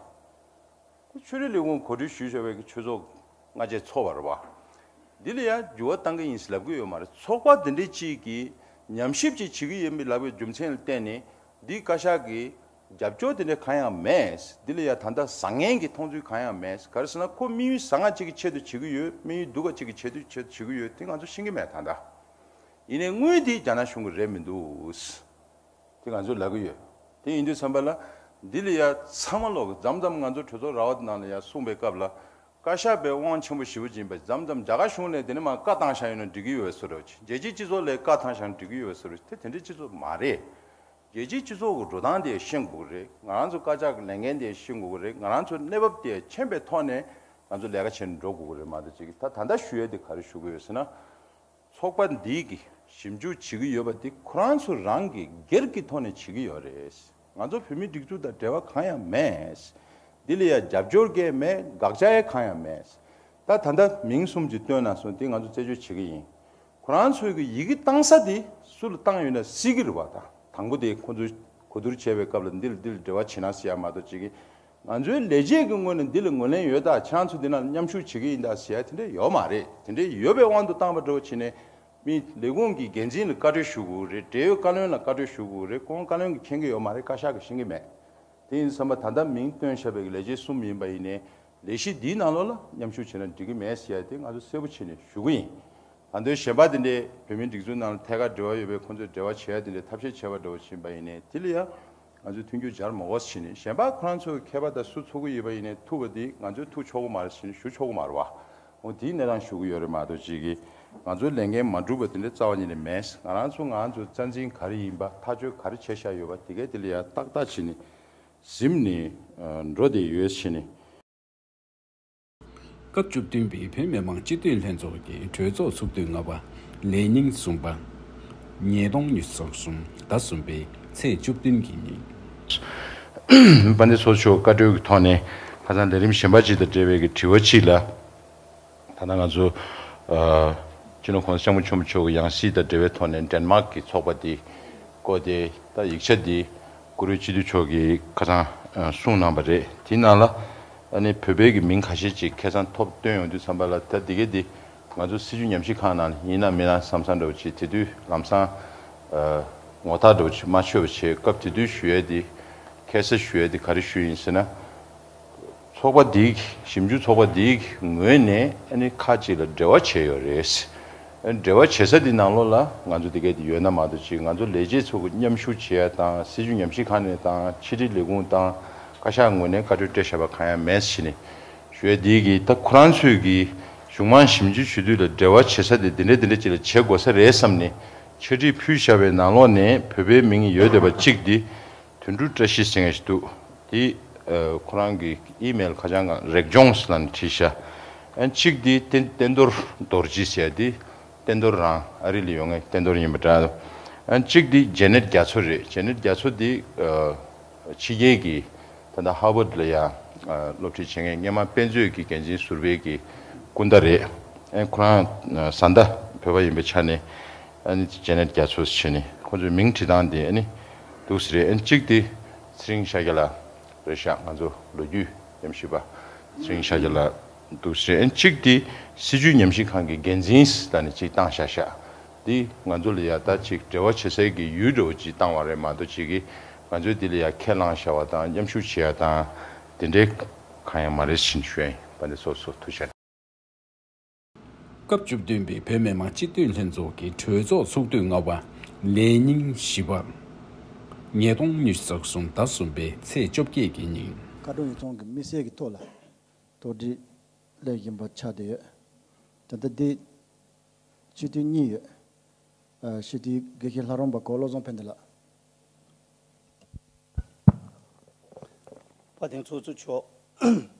ཁོ་ཆོས་རིག་ལས་ཁུངས་གོ་སྒྲིག་ཞུས་བཞག་པའི་གི་ཆོས་ཚོགས་སྔ་རྗེས་ཚོགས་པ་རེད་བ། འདི་ལ་ཡང་འགྱུར་བ་གཏང་གི་ཡིན་ཟེར་ལབ་གི་ཡོད་མ་རེད། ཚོགས་པ་འདི་འདྲའི་ཅིག་གིས་ཉམས་ཞིབ་ཅིག་བྱེད་ཀྱི་ཡིན་པའི་ལབ་པའི་རྒྱུ་མཚན་ལ་བརྟེན་ནས་འདི་བཀའ་ཤག་གིས། རྒྱབ་སྐྱོར་དེ་འདྲ་གང་ཡང་མེད། འདི་ལ་ཡང་ད་ལྟ་བཟང་ངན་གྱི་མཐོང་ཚུལ་གང་ཡང་མེད། ག་རེ་ཟེར་ན་ཁོ་དམིགས་ཡུལ་བཟང་ང་གཅིག་གི་ཆེད་དུ་བྱེད་ཀྱི་ཡོད། དམིགས་ཡུལ་སྡུག་ག་གཅིག་གི་ཆེད་དུ་ཆེད་དུ་བྱེད་ཀྱི་ཡོད། དེ་ང་ཚོ་ཤེས་ཀྱི་མེད་ད་ལྟ། ཡིན་ནའི་དངུལ་འདི་རྒྱ་ནག་གཞུང་གི་རེད་མི་འདུག་དེ་ང་ཚོས་ལབ་ཀྱི་ཡོད། དེ་ཡིན་དུས་ཙམ་པ་ལ་འདི་ལ་ཡང་ཚང་མ་ལོག་མཚམས་མཚམས་ང་ཚོ་གྲོས་ཚོགས་ར་བ་དེ་ནང་ལ་ཡང་གསུངས་པའི་སྐབས་ལ། བཀའ་ཤག་པའི་དབང་ཆེན་པོ་ཞེ་པོ་ཅིག་ཡིན་པ་མཚམས་མཚམས་རྒྱ་གར་གཞུང་ནས་དེ་ནས་མར་བཀའ་བཏང་བཞག་ཡོད་ན་འགྲིག་གི་ཡོད་པའི་བཟོ་འདྲ་བོ་ཅིག་རྒྱལ་སྤྱིའི་སྤྱི་ཚོགས་ལ་བཀའ་བཏང་བཞག་ན་འགྲིག་གི་ཡོད་པའི་བཟོ་འདྲ་བོ་ཅིག་དེ་དེ་འདྲའི་སྤྱི་ཚོགས་མ་རེད། རྒྱལ་སྤྱིའི་སྤྱི་ཚོགས་ཀྱི་འགྲོ་སྟངས་དེ་ཤེས་དགོས་ཀྱི་རེད། ང་རང་ཚོ་བཀའ་ཤག་གི་ལས་འགན་དེ་ཤེས་དགོས་ཀྱི་རེད། ང་རང་ཚོ་གནས་བབ་དེ་མཁྱེན་པའི་ཐོག་ནས་ང་ཚོ་ལས་ཀ་བྱས་ནས་འགྲོ་དགོས་ཀྱི་རེད་མ་གཏོགས་ཅིག་ད་ད་ལྟ་ཞུ་ཡས་དེ་ག་རེ་ཞུ་གི་ཡོད་ཟེར་ན། ཚོགས་པ་འདིས་ཀྱི་ཞིབ་འཇུག་བྱེད་ཀྱི་ཡོད་པ་དེ་ཁོ་རང་ཚོ་རང་གི་སྒེར་གྱི་ཐོག་ནས་བྱེད་ཀྱི་ཡོད་རེད། ང་ཚོ་བོད་མིའི་སྒྲིག་འཛུགས་དང་འབྲེལ་བ་གང་ཡང་མེད། འདི་ལ་ཡང་རྒྱབ་སྐྱོར་གང་ཡང་མེད། དགག་བྱ་ཡང་གང་ཡང་མེད། ད་ད་ལྟ་མིང་གསུམ་གྱི་བཏོན་གནང་སོང་། དེ་ང་ཚོ་རྩད་གཅོད་བྱེད་ཀྱི་ཡིན། ཁོ་རང་ཚོའི་གི་ཡི་གེ་བཏང་ས་དེ་སུ་ལ་བཏང་ཡོད་ན་གཟིགས་ཀྱི་རེད་བ། ད་དང་པོ་དེ་ཁོ་ཚོས་གོ་བསྡུར་བྱས་པའི་སྐབས་ལ་འདི་ལ་འདི་ལ་འབྲེལ་བ་བྱེད་ན་ཟེར་ཡ་མ་གཏོགས་ཅིག་གི་ང་ཚོའི་ལས་བྱེད་ཀྱི་ངོས་ནས་འདི་ལ་ངོས་ལེན་ཡོད་ད། ཁྱེད་རང་ཚོ་འདི་ནང་མཉམ་ཞུགས་བྱེད་ཀྱི་ཡིན་ད་ཟེར་ཡ་དེ་འདྲ་ཡོད་མ་རེད། དེ་འདྲ་ཡོད་པའི་དབང་དུ་བཏང་བ་འདྲ་བོ་བྱས་ནས་མི་ལས་ཁུངས་ཀྱི་འགན་འཛིན་ལ་བཀའ་འཁྲོལ་ཞུ་དགོས་རེད། འབྲེལ་ཡོད་བཀའ་བློན་ལ་བཀའ་འཁྲོལ་ཞུ་དགོས་རེད། ཁོང་བཀའ་བློན་གྱིས་མཁྱེན་གྱི་ཡོད་མ་རེད། བཀའ་ཤག་གིས་ཤེས་ཀྱི་མེད། དེ་ཡིན་དུས་ཙམ་པ་ད་ལྟ་མིང་བཏོན་བཞག་པའི་ལས་བྱེད་གསུམ་ཡིན་པ་ཡིན་ནའི་ལས་གཞི་འདིའི་ནང་ལོགས་ལ་མཉམ་ཞུགས་བྱས་ན་འགྲིག་གི་མེད་ཟེར་ཡ་དེ་ང་ཚོ་གསལ་པོ་བྱས་ནས་ཞུ་གི་ཡིན། ད་དུང་གཞན་པ་དེ་འདྲའི་བོད་མིའི་སྒྲིག་འཛུགས་ནང་ལ་ཐད་ཀར་འབྲེལ་བ་ཡོད་པའི་ཁོང་ཚོས་འབྲེལ་བ་བྱེད་ཡ་དེ་འདྲའི་ཐབས་ཤེས་བྱས་པ་འདྲ་བོ་ཕྱིན་པ་ཡིན་ནའི་དེ་ལ་ཡང་ང་ཚོས་མཐུན་འགྱུར་སྦྱར་མ་དགོས་ཟེར་ནས། གཞན་པ་ཁོ་རང་ཚོ་མཁས་པ་དང་སུ་ཚུགས་ཀྱི་ཡོད་པ་ཡིན་ནའི་ཐུག་པ་དེ་ང་ཚོས་ཐུག་ཆོག་གི་མ་རེད་ཟེར་ནས་ཞུ་ཆོག་གི་མ་རེད་བ། འོ་དེའི་གནས་སྟངས་ཞུ་གི་ཡོད་རེད་མ་གཏོགས་ཅིག་གིས་ང་ཚོའི་ལས་འགན་མ་འགྲུབ་པ་དེ་འདྲའི་རྩ་བ་ཉིད་ནས་མེད། ང་རང་ཚོ་ང་རང་ཚོའི་རྩ་འཛིན་ག་རེ་ཡིན་པ། ཐག་གཅོད་ག་རེ་བྱས་བཞག་ཡོད་པ་དེ་གའི་དེ་ལ་ཡང་ཏག་ཏག་བྱས་ནས་གཟིམ་ནས་འགྲོ་བསྡད་ཡོད་ཟེར་ནས། སྐབས་བཅུ་བདུན་པའི་བོད་མི་མང་སྤྱི་འཐུས་ལྷན་ཚོགས་ཀྱི་གྲོས་ཚོགས་ཚོགས་དུས་ལྔ་པ། ལས་ཉིན་གསུམ་པ། ཉིས་སྟོང་ཉི་ཤུ་རྩ་གསུམ་ཟླ་གསུམ་པའི་ཚེས་བཅུ་བདུན་གྱི་ཉིན། དཔལ་ལྡན་ཚོགས་གཙོ་མཆོག་བཀའ་འཁྲོལ་གྱི་ཐོག་ནས་ཁ་སང་ལས་རིམ་གཞན་པ་ཅིག་དང་འབྲེལ་བའི་གི་དྲི་བ་ཅིག་ལ། ད་ལྟ་ང་ཚོ་ཨ་སྤྱི་ནོར་༸གོང་ས་༸སྐྱབས་མགོན་ཆེན་པོ་མཆོག་གི་ཡང་སྲིད་དང་འབྲེལ་བའི་ཐོག་ནས་ཌེན་མཱག་གི་ཚོགས་པ་འདི་བསྐོས་ཏེ། ད་ཡིག་ཆ་འདི་བཀུར་འོས་སྤྱི་འཐུས་མཆོག་གིས་ཁ་སང་ཨ་གསུངས་གནང་བ་རེད། དེའི་ནང་ལ་ཨ་ནི་བོད་པའི་གི་མིང་ཁ་ཤས་ཅིག་ཁ་སང་ཐོབ་བཏོན་ཡོང་དུས་ཙམ་པ་ལ། ད་འདི་གའི་འདི་ང་ཚོ་སྲིད་བྱུས་ཉམས་ཞིབ་ཁང་ནང་ལ་ཡིན་ན་མིན་ན་བསམ་བསམ་འདྲ་བོ་ཅིག་དེ་དུས་ལམ་སང་ཨ་ངོ་ཐག་འདྲ་བོ་ཅིག་མ་ཆོད་པ་བྱས། སྐབས་དེ་དུས་ཞུ་ཡས་འདི་ཁ་སང་ཞུ་ཡས་འདི་ག་རེ་ཞུས་ཡིན་ཟེར་ན། ཚོགས་པ་འདིའི་ཞིབ་འཇུག་ཚོགས་པ་འདིའི་ངོས་ནས་ཨ་ནི་ཁག་ཅིག་ལ་འབྲེལ་བ་བྱས་ཡོད་རེད། འབྲེལ་བ་བྱེད་ས་འདི་ནང་ལོགས་ལ་ང་ཚོ་དེ་གས་དེ་ཡོད་ན་མ་གཏོགས་ཅིག་ང་ཚོ་ལས་བྱེད་ཚོ་གི་མཉམ་ཞུགས་བྱེད་ཡ་དང་། སྲིད་བྱུས་ཉམས་ཞིབ་ཁང་ནས་དང་། ཕྱི་དྲིལ་ལས་ཁུངས་དང་། བཀའ་ཤག་ངོས་ནས་བཀའ་འཁྲོལ་སྤྲད་བཞག་པ་གང་ཡང་མེད་ཟེར་ནས་ཞུ་ཡ་འདི་གིས། ད་ཁོ་རང་ཚོས་ཀྱི་གཞུང་མང་ཞིབ་འཇུག་བྱེད་དུས་ལ་འབྲེལ་བ་བྱེད་ས་དེ་འདི་འདྲ་འདི་འདྲ་ཅིག་ལ་བྱེད་དགོས་ས་རེད་བསམ་ནས་འཆད་ཁྲིད་ཕུལ་བཞག་པའི་ནང་ལོགས་ནས་བོད་པའི་མིང་ཡོད་བསྡད་པ་གཅིག་འདི། དོན་གྲུབ་བཀྲ་ཤིས་ཟེར་མཁན་ཞིག་འདུག་དེ་ཨ་ཁོ་རང་གི་ཨི་མེལ་ཁ་བྱང་སྒང་རེག་ཇོན་སི་ལབ་ནས་བྲིས་ཤག་ཨ་གཅིག་དེ་བསྟན་བསྟན་རྡོར་རྡོ་རྗེ་ཟེར་ཡ་དེ། བསྟན་རྡོར་རང་ཨ་རི་ལ་ཡོད་མཁན་བསྟན་རྡོར་ཡིན་པ་འདྲ། ཨ་གཅིག་དེ་ཇེ་ནེད་རྒྱ་མཚོ་རེད། ཇེ་ནེད་རྒྱ་མཚོ་དེ་ཨ་ཕྱི་རྒྱལ་གྱི་ད་ལྟ་ཧར་ཝརཌ་ལ་ཡ་ཨ་སློབ་ཁྲིད་བྱེད་མཁན། སྔོན་མ་དཔེ་མཛོད་ཀྱི་འགན་འཛིན་ཟུར་པའི་གི་སྐུ་ཟླ་རེད། ཨ་ཁོ་རང་ཨ་བཟའ་ཟླ་བོད་པ་ཡིན་པའི་ཆ་ནས། ཨ་ནི་ཇེ་ནེད་རྒྱ་མཚོ་ཟེར་ནི་ཁོ་ཚོའི་མིང་བྲིས་སྟངས་དེ་ཨ་ནི་འདུག་སེ་རེད། ཨ་ནི་གཅིག་དེ་ཚེ་རིང་ཤཱཀྱ་ལགས་རེད་ཤག་ང་ཚོ་ལོ་རྒྱུས་ཉམས་ཞིབ་པ་ཚེ་རིང་ཤཱཀྱ་ལགས་འདུག་སེ་རེད། ཨ་ནི་གཅིག་དེ་སྲིད་བྱུས་ཉམས་ཞིབ་ཁང་གི་འགན་འཛིན་ལབ་ནས་གཅིག་བཏང་བཞག་ཤག་འདི་ང་ཚོ་ལ་ཡ་ད་ཅིག་འབྲེལ་བ་བྱེད་སའི་གི་ཡུལ་འདྲ་བོ་ཅིག་བཏང་བ་རེད་མ་གཏོགས་ཅིག་གི་ང་ཚོས་འདི་ལ་ཡ་ཁས་བླངས་བཞག་པ་དང་མཉམ་ཞུགས་བྱེད་ཡ་དང་དེ་འདྲའི་གང་ཡང་མ་རེད་ཟེར་ནས་ཞུ་ཡ་ཡིན། ཨ་ནི་སོ་སོ་ཐུགས་རྗེ་ཆེ། སྐབས་བཅུ་བདུན་པའི་བོད་མི་མང་སྤྱི་འཐུས་ལྷན་ཚོགས་ཀྱི་གྲོས་ཚོགས་ཚོགས་དུས་ལྔ་པ་ལས་ཉིན་བཞི་པ། ཉིས་སྟོང་ཉི་ཤུ་རྩ་གསུམ་ཟླ་གསུམ་པའི་ཚེས་བཅོ་བརྒྱད་ཀྱི་ཉིན། བཀའ་དྲུང་ཡིག་ཚང་གི་དམིགས་བསལ་གྱི་ཐོག་ལ་གྲོས་འདྲི་སླེབས་བཞིན་པ་ཆགས་བསྡད་ཡོད། ད་ལྟ་འདི་སྤྱི་འཐུས་གཉིས་ཡོད། ཨ། སྤྱི་འཐུས་དགེ་བཤེས་ལྷ་རམས་པ་གོ་བློ་བཟང་ཕན་བདེ་ལགས། དཔལ་ལྡན་ཚོགས་གཙོ་མཆོག་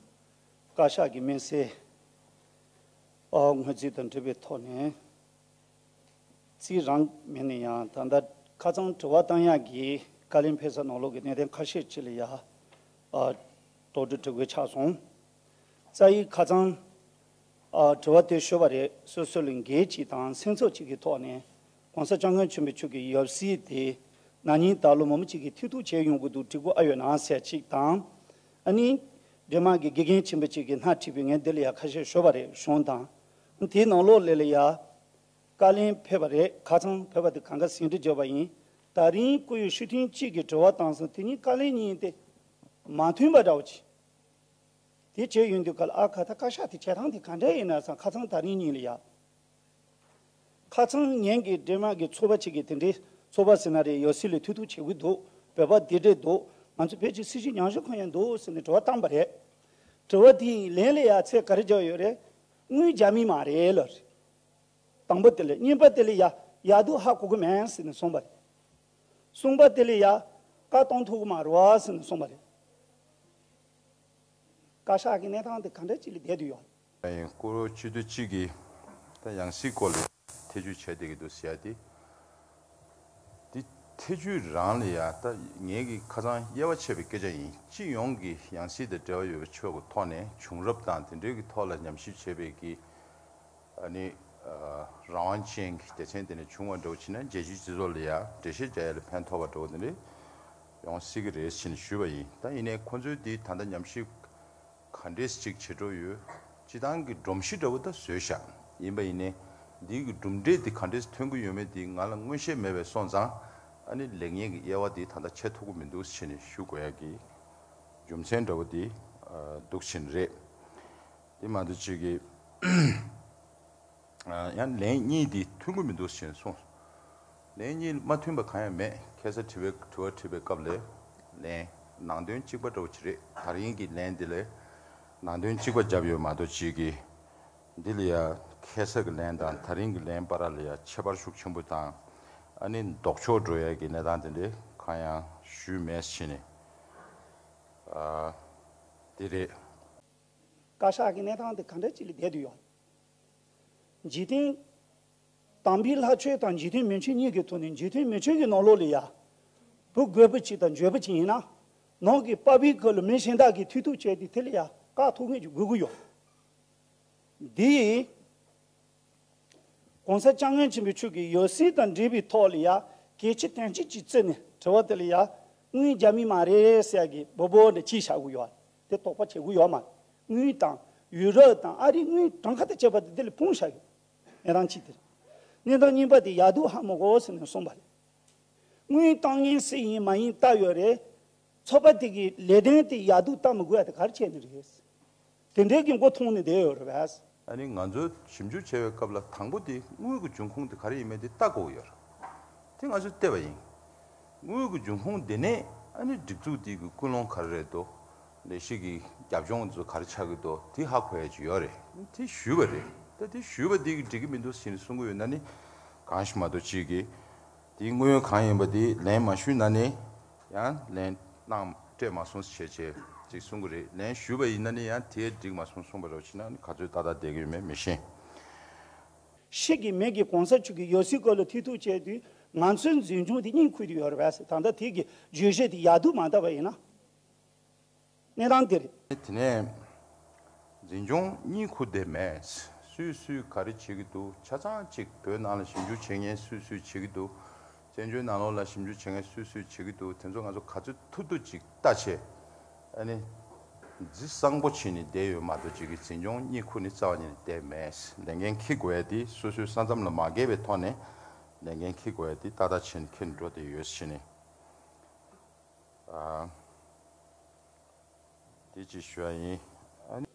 བཀའ་ཤག་གི་དམིགས་བསལ་ཨ་སྔོན་རྩིས་དང་འབྲེལ་བའི་ཐོག་ནས། རྩིས་རང་མིན་ན་ཡང་ད་ལྟ་ཁ་སང་དྲི་བ་བཏང་ཡག་གི་བཀའ་བློན་ཕེབས་ས་ནང་ལོགས་ཀྱི་གནད་དོན་ཁ་ཤས་ཅིག་ལ་ཡ། ཨ། དོགས་འདྲི་འདྲི་དགོས་ཆགས་སོང་། རྩ་ཡིག་ཁ་སང་ཨ་དྲི་བ་དེ་ཞུས་པ་རེད། སོ་སོ་ལ་འགན་གཅིག་དང་སེམས་ཚོར་གཅིག་གི་ཐོག་ནས་༸གོང་ས་༸སྐྱབས་མགོན་ཆེན་པོ་མཆོག་གི་ཡབ་སྲས་དེ་ན་ནིང་ད་ལོ་མང་པོ་ཅིག་གིས་ཐེ་གཏོགས་བྱས་ཡོང་གི་འདུག་འགྲིག་གི་ཨ་ཡོད་ན་ཟེར་གཅིག་དང་། ཨ་ནི་འབྲེལ་མ་གི་དགེ་རྒན་ཆེན་པོ་ཅིག་གིས་སྣེ་ཁྲིད་པའི་ངས་འདི་ལ་ཡ་ཁ་ཤས་ཞུས་པ་རེད། གཞུང་དང་། དེའི་ནང་ལོགས་ལ་ལ་ཡ། བཀའ་བློན་ཕེབས་པ་རེད། ཁ་སང་ཕེབས་པ་དེ་གང་ག་ཟིན་བྲིས་བརྗོད་པ་ཡིན། ད་རིང་སྐུ་ཡོད་སྤྱི་འཐུས་གཅིག་གིས་དྲི་བ་བཏང་སོང་། དེ་གཉིས་བཀའ་བློན་གཉིས་དེ་མ་མཐུན་པ་འདྲ་བོ་ཅིག་དེ་བྱས་ཡོང་དུས་ག་ལ་ཨ་ཁ་ད་བཀའ་ཤག་དེ་བྱེད་སྟངས་དེ་ག་འདྲ་ཡིན་ན་བསམ། ཁ་སང་ད་རིང་གཉིས་ལ་ཡ། ཁ་སང་ངན་གྱི་འདྲེ་དམག་གི་ཚོགས་པ་གཅིག་གིས་དེ་འདྲའི་ཚོགས་པ་ཟེར་ན་རེད། ཡོ་སི་ལས་ཐུག་ཐུག་བྱེད་ཀྱི་འདུག་བོད་པ་དེ་འདྲས་འདུག་ང་ཚོ་བོད་ཀྱི་སྲིད་བྱུས་ཉམས་ཞིབ་ཁང་ཡང་འདུག་ཟེར་ནས་དྲི་བ་བཏང་པ་རེད། དྲི་བ་དེའི་ལན་ལ་ཡ་ཚད་ག་རེ་བརྒྱབ་ཡོད་རེད། དངུལ་རྒྱ་མི་མ་རེད་ལབ་རེད། དང་པོ་དེ་ལས། གཉིས་པ་དེ་ལས་ཡ་ཡག་སྡུག་ཧ་གོ་གི་མེད་ཟེར་ནས་གསུངས་པ་རེད། གསུམ་པ་དེ་ལས་ཡ་བཀའ་གཏོང་ཐུབ་ཀྱི་མ་རེད་བ་ཟེར་ནས་གསུངས་པ་རེད། བཀའ་ཤག་གི་གནས་སྟངས་དེ་ག་འདྲ་ཅིག་ལ་བསྡད་དུ་ཡོད། ཡིན། སྐུ་ངོ་སྤྱི་འཐུས་གཅིག་གིས་ད་ཡང་སྲིད་སྐོར་ལ་ཐེ་བྱུས་བྱས་བསྡད་ཀྱི་འདུག་ཟེར་ཡ་དེ། དེ་ཐེ་བྱུས་རང་ལ་ཡ་ད་ངེད་ཀྱིས་ཁ་སང་དབྱེ་བ་ཕྱེ་བའི་སྐད་ཆ་ཡིན། སྤྱི་ཡོངས་ཀྱི་ཡང་སྲིད་དང་འབྲེལ་བ་ཡོད་པའི་ཕྱོགས་ཀྱི་ཐོག་ནས་བྱུང་རབས་དང་དེ་འབྲེལ་གྱི་ཐོག་ལ་ཉམས་ཞིབ་བྱས་པའི་གི། ཨ་ནི། ཨ། རང་དབང་ཅན་གྱི་སྡེ་ཚན་དེ་ནས་བྱུང་བ་འདྲ་བོ་བྱས་ན། རྒྱལ་སྤྱིའི་སྤྱི་ཚོགས་ལ་ཡང་འགྲེལ་བཤད་རྒྱག་ཡ་ལ་ཕན་ཐོགས་པ་འདྲ་བོ་དེ་འདྲ་ཡོང་སྲིད་ཀྱི་རེད་ཟེར་ནས་ཞུས་པ་ཡིན། ད་ཡིན་ནའི་ཁོང་ཚོས་འདི་ད་ལྟ་ཉམས་ཞིབ་ག་འདྲས་ཅིག་བྱེད་འགྲོ་ཡོད། སྤྱི་བཏང་གི་སྒྲོམ་གཞི་འདྲ་བོ་ད་བཟོས་བཞག་ཡིན་པ་ཡིན་ནའི། འདི་གི་གྲུབ་འབྲས་འདི་ག་འདྲས་ཐོན་གྱི་ཡོད་མེད་འདི་ང་ལ་མངོན་ཤེས་མེད་པས་སོང་ཙང་། ཨ་ནི་ལེགས་ཉེས་ཀྱི་དབྱེ་བ་འདི་ད་ལྟ་ཕྱེ་ཐུབ་ཀྱི་མི་འདུག་ཟེར་ནས་ཞུ་དགོས་ཡ་གི་རྒྱུ་མཚན་འདྲ་བོ་འདི་འདུག་ཟེར་ནས་རེད། དེ་མ་གཏོགས་ཅིག་གི། ཡང་ལན་གཉིས་དེ་མཐུན་གྱི་མི་འདུག་ཞེས་གསུངས། ལན་གཉིས་མ་མཐུན་པ་གང་ཡང་མེད། ཁ་སང་དྲི་བའི་དྲི་བ་དྲིས་པའི་སྐབས་ལ་ལན་ནང་དོན་གཅིག་པ་འདྲ་བོ་ཅིག་རེད། ད་རིང་གི་ལན་འདི་ལ་ནང་དོན་གཅིག་པ་བརྒྱབ་ཡོད་མ་གཏོགས་ཅིག་གི། འདི་ལ་ཡ་ཁ་སང་གི་ལན་དང་ད་རིང་གི་ལན་བར་ལ་ཡ་ཁྱད་པར་ཤུགས་ཆེན་པོ་དང་། ཨ་ནི་ལྡོག་ཕྱོགས་འགྲོ་ཡ་གི་གནས་སྟངས་དེ་འདྲ་གང་ཡང་ཞུས་མེད་ཟེར་ནས། ཨ། དེ་རེད། བཀའ་ཤག་གི་གནས་སྟངས་དེ་ག་འདྲ་ཅིག་ལ་བསྡད་དུ་ཡོད། འཇིག་རྟེན་དམ་པའི་ལྷ་ཆོས་དང་འཇིག་རྟེན་མི་ཆོས་གཉིས་ཀྱི་ཐོག་ནས། འཇིག་རྟེན་མི་ཆོས་ཀྱི་ནང་ལོགས་ལ་ཡ། བུ་རྒོད་པོ་གཅིག་དང་འཇོལ་པོ་གཅིག་ཡིན་ན། ནང་གི་པ་ཕའི་ཁུལ་ལ་མི་གཞན་དག་གིས་ཐེ་གཏོགས་བྱས་ཏེ་དེ་ལ་ཡ་བཀག་ཐུབ་མཁན་ཅིག་དགོས་ཀྱི་ཡོད། འདི་ཡིས། ༸གོང་ས་༸སྐྱབས་མགོན་ཆེན་པོ་མཆོག་གི་ཡབ་སྲས་དང་འབྲེལ་བའི་ཐོག་ལ་ཡ་གལ་ཆེ་དོན་ཆེ་ཅིག་བརྩིས་ནས་དྲི་བ་དེ་ལ་ཡ་དངུལ་རྒྱ་མི་མ་རེད་ཟེར་ཡ་གི་སྦོ་སྦོ་འདྲ་ཅིག་བཞག་གི་ཡོད། དེ་དོགས་པ་བྱེད་དགོས་ཡོད་མ་རེད། དངུལ་དང་ཡུ་རོབ་དང་ཨ་རིའི་དངུལ་གྲངས་ཀ་དང་བཅས་པ་དེ་དེ་ལ་སྤུངས་བཞག་ཡོད། གནས་སྟངས་གཅིག་དེ་རེད། གནས་སྟངས་གཉིས་པ་དེ་ཡག་སྡུག་ཧ་མ་གོ་ཟེར་ནས་གསུངས་པ་རེད། དངུལ་བཏང་མཁན་སུ་ཡིན་མ་ཡིན་བལྟ་ཡོད་རེད། ཚོགས་པ་དེ་གི་ལས་དོན་དེ་ཡག་སྡུག་བལྟ་མི་དགོས་ཡ་དེ་ག་རེ་བྱས་ནས་རེད། དེ་འདྲའི་གི་མགོ་འཐོམས་ནས་བསྡད་ཡོད་རེད་པས། ཨ་ནི་ང་ཚོས་ཞིབ་འཇུག་བྱས་པའི་སྐབས་ལ་དང་པོ་དེ་དངུལ་གྱི་འབྱུང་ཁུངས་དེ་ག་རེ་ཡིན་མིན་དེ་བལྟ་དགོས་ཀྱི་ཡོད་རེད། དེ་ང་ཚོས་བལྟས་པ་ཡིན། དངུལ་གྱི་འབྱུང་ཁུངས་དེ་ནས་ཨ་ནི་སྒྲིག་འཛུགས་དེ་གི་ཀུན་སློང་ག་རེ་རེད་འདུག་ལས་གཞི་གི་རྒྱབ་ལྗོངས་ཚོ་ག་རེ་ཆགས་ཀྱི་འདུག་དེ་ཧ་གོ་ཡ་ཅིག་ཡོད་རེད། དེ་ཞུས་པ་རེད། ད་དེ་ཞུས་པ་དེ་གི་འགྲིག་གི་མི་འདུག་ཟེར་ནས་གསུང་གི་ཡོད་ན་ནི་གང་ཞིག་མ་གཏོགས་ཅིག་གི། དེའི་དངོས་ཡོད་གང་ཡིན་པ་དེ་ལན་མ་ཞུས་ན་ནི་ཡང་ལན་གནང་སྤྲད་མ་སོང་ཞེས་བྱས་ཅིག་གསུང་གི་རེད། ལན་ཞུས་པ་ཡིན་ན་ནི་ཡང་དེ་འགྲིག་མ་སོང་གསུངས་པ་རོགས་བྱས་ན་ནི་ག་ཚོད་ཏག་ཏག་བསྡད་ཀྱི་ཡོད་མེད་མི་ཤེས། ཤི་གི་མེད་ཀྱི་གོང་ས་མཆོག་གི་ཡབ་སྲས་སྐོར་ལ་ཐེ་གཏོགས་བྱས་དུས་ང་ཚོའི་འཛིན་སྐྱོང་དེ་གཉིད་ཁུག་དུ་ཡོད་རེད་པས། ད་ལྟ་དེ་གི་བརྗོད་གཞི་དེ་ཡག་སྡུག་མ་བལྟ་བ་ཡིན་ན། གནས་སྟངས་འདིར། དེ་ནས་འཛིན་སྐྱོང་གཉིད་ཁུག་བསྡད་མེད། སུས་སུས་ག་རེ་བྱེད་ཀྱི་འདུག་ཆ་ཚང་གཅིག་བོད་ནང་ལ་ཞིབ་འཇུག་བྱེད་མཁན་སུས་སུས་བྱེད་ཀྱི་འདུག་བཙན་བྱོལ་ནང་ལོགས་ལ་ཞིབ་འཇུག་བྱེད་མཁན་སུས་སུས་བྱེད་ཀྱི་འདུག་དེ་ཚོ་ང་ཚོ་ག་ཚོད་ཐུབ་ཐུབ་ཅིག་ལྟ་བྱས། ཨ་ནི། རྫི་གསང་པོ་བྱས་ནས་བསྡད་ཡོད་མ་གཏོགས་ཅིག་གི་འཛིན་སྐྱོང་གཉིད་ཁུག་ནས་རྩ་བ་ཉིད་ནས་བསྡད་མེད། ལས་འགན་འཁྱེར་དགོས་ཡ་དེ་སོ་སོའི་ས་མཚམས་ལ་མ་འགལ་བའི་ཐོག་ནས་ལས་འགན་འཁྱེར་དགོས་ཡ་དེ་ཏག་ཏག་བྱས་ནས་འཁྱེར་འགྲོ་བསྡད་ཡོད་ཟེར་ནས། ཨ། དེ་ཅིག་ཞུ་ཡ་ཡིན། ཨ་ནི།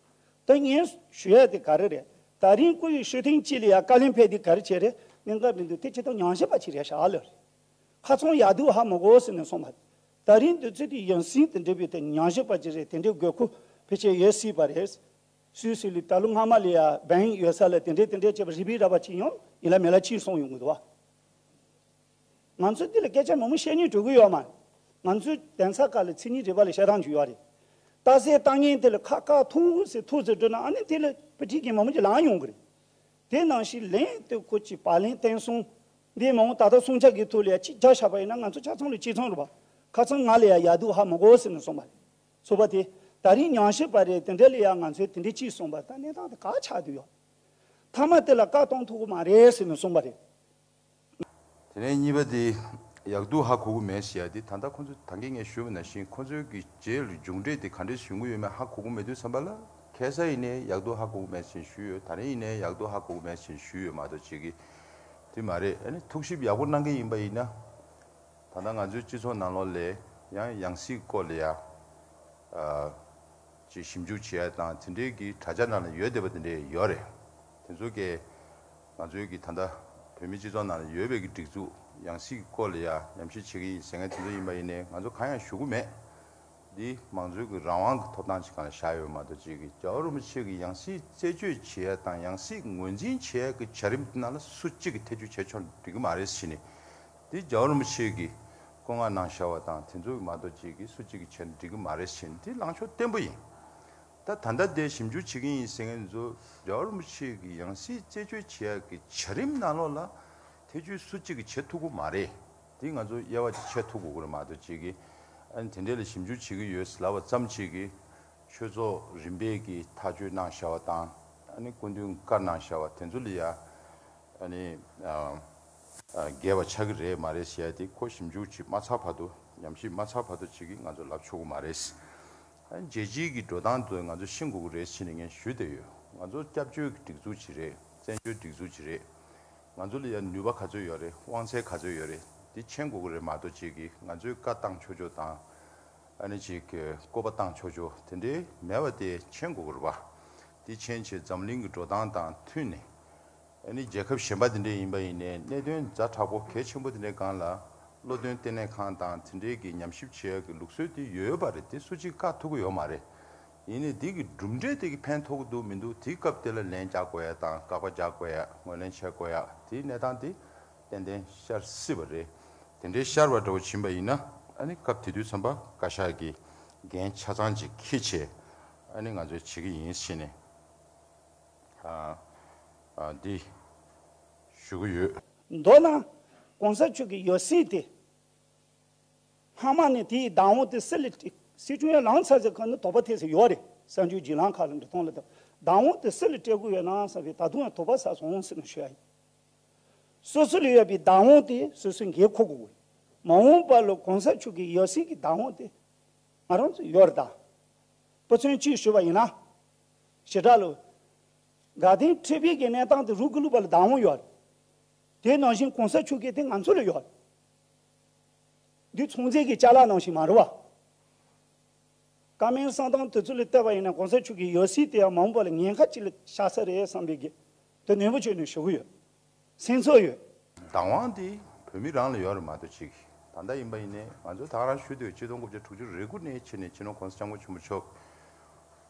ད་ངས་ཞུ་ཡ་དེ་ག་རེ་རེད། ད་རིང་སྐུ་ཡི་ཤུལ་ཐེངས་གཅིག་ལ་ཡ་བཀའ་ལན་ཕེབས་དུས་ག་རེ་བྱས་རེད། གནད་འགག་མི་འདུག་དེ་ཅི་ལྟར་ཉམས་ཞིབ་པ་ཅིག་རེད་ཤག་ལ། ཁ་ཚང་ཡག་སྡུག་ཧ་མི་གོ་ཟེར་ནས་གསུངས་པ། ད་རིང་དུས་ཚོད་དེ་ཡང་སྲིད་དེ་འདྲ་བའི་དེ་ཉམས་ཞིབ་པ་ཅིག་རེད། དེ་འདྲའི་དགོས་མཁོ་ཕལ་ཆེར་ཡོད་སྲིད་པ་རེད། སུད་སི་ལ་ད་ལོ་སྔ་མ་ལ་ཡ་བན་ཡོད་ས་ལ་དེ་འདྲའི་དེ་འདྲའི་བྱས་པ་རི་བི་ར་བ་ཅིག་ཡང་ཡིན་ལ་མེད་ལ་ཅིག་གསུངས་ཡོང་གི་འདུག་བ། ང་ཚོ་འདི་ལ་སྐད་ཆ་མང་པོ་བཤད་སྙིང་འདོད་ཀྱི་ཡོད་མ་རེད། ང་ཚོའི་གདན་ས་ཁག་ལ་མཚན་ཉིད་རིག་པ་ལ་བཤད་སྟངས་ཅིག་ཡོད་རེད། རྟགས་གསལ་བཏང་མཁན་དེ་ལ་ཁ་ཁ་ཐུག་ཟེར་ཐུག་ཟེར་འགྲོ་ན་ཨ་ནི་དེ་ལ་དཔེ་ཁྲིད་མཁན་མང་པོ་ཅིག་ལངས་ཡོང་གི་རེད། དེ་ནང་བཞིན་ལན་དེ་ཁོ་ཅིག་བག་ལན་བསྟན་སོང་། འདི་མ་འོངས་ད་ལྟ་སྲུང་སྐྱོབ་ཀྱི་ཐོག་ལ་ཡ་གཅིག་རྒྱག་བཞག་པ་ཡིན་ན་ང་ཚོ་ཆ་ཚང་ལ་གཅིག་མཚུངས་རེད་པ། ཁ་ཚང་ང་ལ་ཡ་ཡག་སྡུག་ཧ་མི་གོ་ཟེར་ནས་གསུངས་པ་རེད། ཚོགས་པ་དེ་ད་རིང་ཉམས་ཞིབ་པ་རེད། དེ་འདྲ་ལ་ཡ་ང་ཚོས་དེ་འདྲ་གཅིག་གསུངས་པ་ད་གནས་སྟངས་དེ་ག་ཆགས་བསྡད་ཡོད། མཐའ་མ་དེ་ལ་བཀའ་གཏོང་ཐུབ་ཀྱི་མ་རེད་ཟེར་ནས་གསུངས་པ་རེད། དེ་ནས་གཉིས་པ་དེ་ཡག་སྡུག་ཧ་གོ་གི་མེད་ཟེར་ཡ་དེ་ད་ལྟ་ཁོང་ཚོ་ད་གིན་ངས་ཞུས་པ་ནང་བཞིན་ཁོང་ཚོའི་གི་རྗེས་ལ་མཇུག་འབྲས་དེ་ག་འདྲས་ཡོང་གི་ཡོད་མེད་ཧ་གོ་གི་མེད་དུས་ཙམ་པ་ལ་ཁ་སང་ཡིན་ནའི་ཡག་སྡུག་ཧ་གོ་གི་མེད་ཟེར་ཞུས་ཡོད། ད་རིང་ཡིན་ནའི་ཡག་སྡུག་ཧ་གོ་གི་མེད་ཟེར་ཞུས་ཡོད་མ་གཏོགས་ཅིག་གི་དེ་མ་རེད། ཨ་ནི་ཐུགས་ཞིབ་ཡག་པོ་གནང་གི་ཡིན་པ་ཡིན་ན། ད་ལྟ་ང་ཚོའི་སྤྱི་ཚོགས་ནང་ལོགས་ལ་ཡང་ཡང་སྲིད་སྐོར་ལ་ཡ། ཅིག་ཞིབ་འཇུག་བྱེད་ཡ་དང་དེ་འདྲའི་གི་དྲ་རྒྱ་ནང་ལ་ཡོད་བསྡད་པ་དེ་འདྲས་ཡོད་རེད། དེ་ཚོ་གས་ང་ཚོའི་གི་ད་ལྟ་བོད་མི་སྤྱི་ཚོགས་ནང་ལ་ཡོད་པའི་གི་སྒྲིག་འཛུགས་ཡང་སྲིད་ཀྱི་སྐོར་ལ་ཡ་ཉམས་ཞིབ་བྱེད་ཀྱི་ཡིན་ཟེར་མཁན་དེ་ཚོ་ཡིན་པ་ཡིན་ནའི་ང་ཚོ་གང་ཡང་ཞུ་གི་མེད། འདི་མང་གཙོའི་གི་རང་དབང་གི་ཐོབ་ཐང་ཞིག་སྒང་ལ་བཞག་ཡོད་མ་གཏོགས་ཅིག་གི་རྒྱལ་བ་རིན་པོ་ཆེ་གི་ཡང་སྲིད་རྩད་གཅོད་བྱེད་ཡ་དང་ཡང་སྲིད་ངོས་འཛིན་བྱེད་ཡ་གི་བྱ་རིམ་དེ་ནང་ལ་སུ་གཅིག་གི་ཐེ་བྱུས་བྱས་ཆོག་འགྲིག་གི་མ་རེད་ཟེར་ནས། འདི་རྒྱལ་བ་རིན་པོ་ཆེ་གིས་བཀའ་མངགས་གནང་བཞག་པ་དང་དེ་ཚོ་མ་གཏོགས་ཅིག་གིས་སུ་གཅིག་གིས་བྱས་ན་འགྲིག་གི་མ་རེད་ཟེར་ནས་འདི་ལངས་ཕྱོགས་བརྟན་པོ་ཡིན། ད་ད་ལྟ་དེ་ཞིབ་འཇུག་བྱེད་ཀྱི་ཡིན་ཟེར་མཁན་ཚོ་རྒྱལ་བ་རིན་པོ་ཆེ་གི་ཡང་སྲིད་རྩད་གཅོད་བྱེད་ཡག་གི་བྱ་རིམ་ནང་ལོགས་ལ་ཐེ་བྱུས་སུ་གཅིག་གིས་བྱེད་ཐུབ་ཀྱི་མ་རེད། འདི་ང་ཚོ་དབྱེ་བ་ཕྱེ་ཐུབ་དགོས་ཀྱི་རེད་མ་གཏོགས་ཅིག་གིས་ཨ་ནི་དེ་འདྲས་ལ་ཞིབ་འཇུག་བྱེད་ཀྱི་ཡོད་ཟེར་ལབ་པ་ཙམ་ཅིག་གིས་ཆོས་ཚོགས་རིམ་པས་ཀྱི་ཐག་གཅོད་གནང་བཞག་པ་དང་ཨ་ནི་སྐུ་མདུན་བཀའ་གནང་བཞག་པ་དེ་ཚོ་ལ་ཡ། ཨ་ནི་ཨ་ཨ་འགལ་བ་ཆགས་ཀྱི་རེད་མ་རེད་ཟེར་ཡ་དེ་ཁོ་ཞིབ་འཇུག་ཅིག་མ་ཚར་བར་དུ་ཉམས་ཞིབ་མ་ཚར་བར་དུ་ཅིག་གིས་ང་ཚོ་ལབ་ཆོག་གི་མ་རེད། ཨ་ནི་རྒྱལ་སྤྱིའི་གི་འགྲོ་སྟངས་དེ་ང་ཚོ་ཤེས་དགོས་ཀྱི་རེད་ཟེར་ནས་ངས་ཞུས་བསྡད་ཡོད། ང་ཚོ་སྐྱབས་བཅོལ་གྱི་སྒྲིག་འཛུགས་ཅིག་རེད། བཙན་བྱོལ་སྒྲིག་འཛུགས་ཅིག་རེད། ང་ཚོ་ལ་ཡ་ནུས་པ་ག་ཚོད་ཡོད་རེད། དབང་ཚད་ག་ཚོད་ཡོད་རེད། དེ་མཁྱེན་དགོས་ཀྱི་རེད་མ་གཏོགས་ཅིག་གིས་ང་ཚོས་བཀའ་བཏང་ཆོག་ཆོག་དང་། ཨ་ནི་ཅིག་གི་བཀོད་པ་བཏང་ཆོག་ཆོག་དེ་འདྲའི་མེད་པ་དེ་མཁྱེན་དགོས་ཀྱི་རེད་པ། དེ་མཁྱེན་བྱས་འཛམ་གླིང་གི་འགྲོ་སྟངས་དང་མཐུན་ནས། ཨ་ནི་རྒྱལ་ཁབ་གཞན་པ་དེ་འདྲ་ཡིན་པ་ཡིན་ནའི་གནད་དོན་ཛ་དྲག་པོ་གལ་ཆེན་པོ་དེ་འདྲའི་སྒང་ལ་བློ་འདོན་ལྟེ་གནས་ཁང་དང་དེ་འདྲའི་གི་ཉམས་ཞིབ་བྱེད་ཡག་གི་ལུགས་སྲོལ་དེ་ཡོད་པ་རེད། དེ་སུ་གཅིག་བཀག་ཐུབ་ཀྱི་ཡོད་མ་རེད། ཡིན་ནའི་དེ་གི་གྲུབ་འབྲས་དེ་གི་ཕན་ཐོགས་ཀྱི་འདུག་མི་འདུག་དེའི་སྐབས་དེ་ལ་ལན་རྒྱག་དགོས་ཡ་དང་བཀག་པ་རྒྱག་དགོས་ཡ་ངོས་ལེན་བྱེད་དགོས་ཡ་དེའི་གནས་སྟངས་དེ་ཏན་ཏན་ཤར་སྲིད་པ་རེད། དེ་འདྲའི་ཤར་བ་འདྲ་བོ་ཕྱིན་པ་ཡིན་ན་ཨ་ནི་སྐབས་དེ་དུས་ཙམ་པ་བཀའ་ཤག་གི་འགན་ཆ་ཚང་ཅིག་འཁྱེར་བྱས་ཨ་ནི་ང་ཚོས་བྱེད་ཀྱི་ཡིན་ཟེར་ནས། ཨ་ཨ་འདི་ཞུ་གི་ཡོད། མདོར་ན་གོང་ས་མཆོག་གི་ཡང་སྲིད་དེ་སྔ་མ་ནས་དེའི་བདག་དབང་དེ་སུ་ལ་སྤྲད། སྲིད་སྐྱོང་ཡང་ལངས་ཚར་ཟེར་གང་ནི་དོགས་པ་ཐེབས་ས་ཡོད་རེད། གསར་འགྱུར་བརྗེ་ལམ་ཁག་ལ་འབྲི་སྟངས་ལ་དང་བདག་དབང་དེ་སུ་ལ་སྤྲད་དགོས་ཡོད་ན་བསམ་པའི་ད་དུང་ཡང་དོགས་པ་ཟ་སོང་ཟེར་ནས་ཞུ་ཡ་ཡིན། སོ་སོ་ལ་ཡོད་པའི་བདག་དབང་དེ་སོ་སོས་འགན་འཁུར་དགོས་ཀྱི་རེད། མ་འོངས་པ་ལ་གོང་ས་མཆོག་གི་ཡང་སྲིད་ཀྱི་བདག་དབང་དེ་ང་རང་ཚོ་ཡོད་རེད་ད། དཔེ་མཚོན་གཅིག་ཞུ་བ་ཡིན་ན། ཞེ་དྲག་ལ། དགའ་ལྡན་ཁྲི་པའི་གི་གནས་སྟངས་དེ་རུ་ཀུ་ལུ་པ་ལ་བདག་དབང་ཡོད་རེད། དེ་ནང་བཞིན་གོང་ས་མཆོག་གི་དེ་ང་ཚོ་ལ་ཡོད་རེད། འདི་ཚོང་རྫས་ཀྱི་ཅ་ལག་ནང་བཞིན་མ་རེད་བ། བཀའ་མོལ་གསང་སྟངས་དེ་ཚོ་ལ་བལྟས་པ་ཡིན་ན་གོང་ས་མཆོག་གི་ཡང་སྲིད་དེ་ཡང་མ་འོངས་པ་ལ་ཉེན་ཁ་ཅིག་ལ་ཆགས་ས་རེད་བསམ་པའི་གི་དེ་ནན་པོ་བྱས་ནས་ཞུ་གི་ཡོད། སེམས་ཚོར་ཡོད། བདག་དབང་དེ་བོད་མི་རང་ལ་ཡོད་རེད་མ་གཏོགས་ཅིག་ད་ལྟ་ཡིན་པ་ཡིན་ནའི་ང་ཚོ་ད་ག་རང་ཞུ་འདོད་ཆིག་སྟོང་དགུ་བརྒྱ་དྲུག་ཅུ་རེ་དགུ་ནས་ཕྱིན་ནས་སྤྱི་ནོར་གོང་ས་སྐྱབས་མགོན་ཆེན་པོ་མཆོག་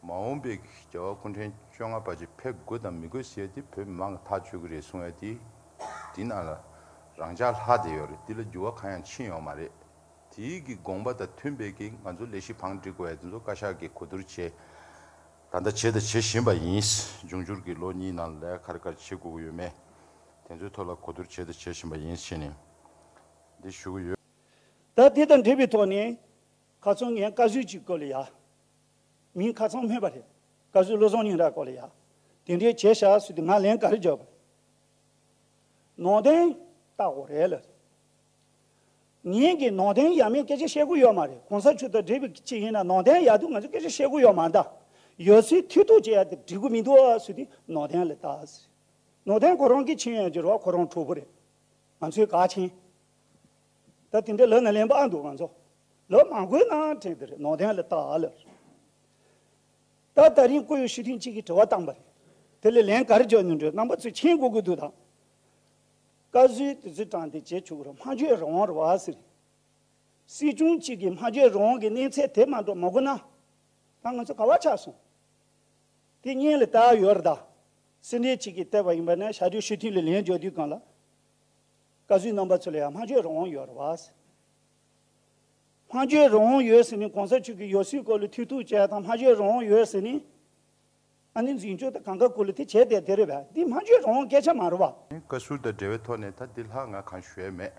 མ་འོངས་པའི་རྒྱལ་བ་སྐུ་ཕྲེང་བཅོ་ལྔ་པ་ཅིག་ཕེབས་དགོས་དང་མི་དགོས་ཟེར་ཡ་དེ་བོད་མི་མང་གི་ཐག་གཅོད་ཀྱི་རེད་གསུང་ཡ་དེ་དེ་ནང་ལ་རང་འཇགས་ལྷག་བསྡད་ཡོད་རེད། དེ་ལ་འགྱུར་བ་གང་ཡང་ཕྱིན་ཡོད་མ་རེད། དེའི་གི་དགོངས་པ་དང་མཐུན་པའི་གི་ང་ཚོ་ལས་གཞི་བང་སྒྲིག་དགོས་ཡ་དེ་ཚོ་བཀའ་ཤག་གིས་གོ་བསྡུར་བྱས། ད་ལྟ་བྱས་དང་བྱེད་བཞིན་པ་ཡིན། འབྱུང་འགྱུར་གྱི་ལོ་གཉིས་ནང་ལ་ག་རེ་ག་རེ་བྱེད་དགོས་ཀྱི་ཡོད་མེད། དེ་ཚོའི་ཐོག་ལ་གོ་བསྡུར་བྱས་དང་བྱེད་བཞིན་པ་ཡིན་ཞེས་ནས་འདི་ཞུ་གི་ཡོད། ད་དེ་དང་འབྲེལ་བའི་ཐོག་ནས་ཁ་སང་ངས་བཀའ་ཟུར་གཅིག་སྐོར་ལ་ཡ། མིང་ཁ་སང་སྨོས་པ་རེད། བཀའ་ཟུར་བློ་བཟང་སྙན་གྲགས་སྐོར་ལ་ཡ། དེ་འདྲའི་བྱས་ཤག་ཟེར་དུས་ང་ལན་ག་རེ་བརྒྱབ་པ་རེད། ནང་དོན་ལྟ་དགོས་རེད་ལ། ངས་ཀྱི་ནང་དོན་ཡ་མའི་སྐད་ཆ་བཤད་ཀྱི་ཡོད་མ་རེད། གོང་ས་མཆོག་དང་འབྲེལ་བའི་ཅིག་ཡིན་ན་ནང་དོན་ཡག་སྡུག་ང་ཚོ་སྐད་ཆ་བཤད་ཀྱི་ཡོད་མ་རེད་ད། ཡང་སྲིད་མཐུན་གཏུག་བྱེད་ཡ་དེ་འགྲིག་གི་མི་འདུག་ཟེར་དུས་ནང་དོན་ལ་ལྟ་ཟེར། ནང་དོན་ཁོ་རང་གིས་ཕྱིན་ཡོད་ཀྱི་རེད་བ། ཁོ་རང་གྲོགས་པོ་རེད། ང་ཚོས་ག་ཕྱིན། ད་དེ་འདྲའི་ལབ་ན་ལན་པ་ཨ་འདུག་ང་ཚོ། ལབ་མ་དགོས་ན་དྲན་དེ་རེད། ནང་དོན་ལ་ལྟ་ལབ། ད་ད་རིང་སྐུ་ཡོད་ཤུགས་ལྡན་གཅིག་གིས་དྲི་བ་བཏང་པ་རེད། དེ་ལ་ལན་ག་རེ་རྒྱག་ནི་འདྲ། རྣམ་པ་ཚོས་མཁྱེན་དགོས་ཀྱི་འདུག་ད། བཀའ་ཟུར་དེ་ཚོའི་གྲངས་དེ་བྱེད་ཆོག་གི་རེད། སྨྲ་བརྗོད་རང་དབང་རེད་བ་ཟེར། སྲིད་སྐྱོང་གཅིག་གིས་སྨྲ་བརྗོད་རང་དབང་གི་གནས་ཚད་དེ་མ་གཏོགས་མ་གོ་ན། ད་ང་ཚོ་ག་བ་ཆགས་སོང་། དེ་སྔོན་ལ་ལྟ་ཡོད་རེད་ད། སེ་འབྲས་གཅིག་གིས་བལྟས་པ་ཡིན་པ་ན་བྱ་སྒྲོས་ཤུགས་ལྡན་ལ་ལན་རྒྱག་དུས་སྒང་ལ། བཀའ་ཟུར་རྣམ་པ་ཚོ་ལ་ཡང་སྨྲ་བརྗོད་རང་དབང་ཡོད་རེད་བ། སྨྲ་བརྗོད་རང་དབང་ཡོད་ཟེར་ནས་གོང་ས་མཆོག་གིས་ཡོད་སའི་སྐོར་ལ་ཐུགས་གཏུགས་བྱས་དང་སྨྲ་བརྗོད་རང་དབང་ཡོད་ཟེར་ནས། ཨ་ནི་འཛིན་སྐྱོང་དང་གང་ག་སྐོར་ལ་དེ་བྱས་བསྡད་དེ་རེད་པས། འདི་སྨྲ་བརྗོད་རང་དབང་སྐད་ཆ་མ་རེད་བ། བཀའ་ཟུར་དང་འབྲེལ་བའི་ཐོག་ནས་ད་འདི་ལྷག་ང་གང་ཞུ་ཡས་མེད།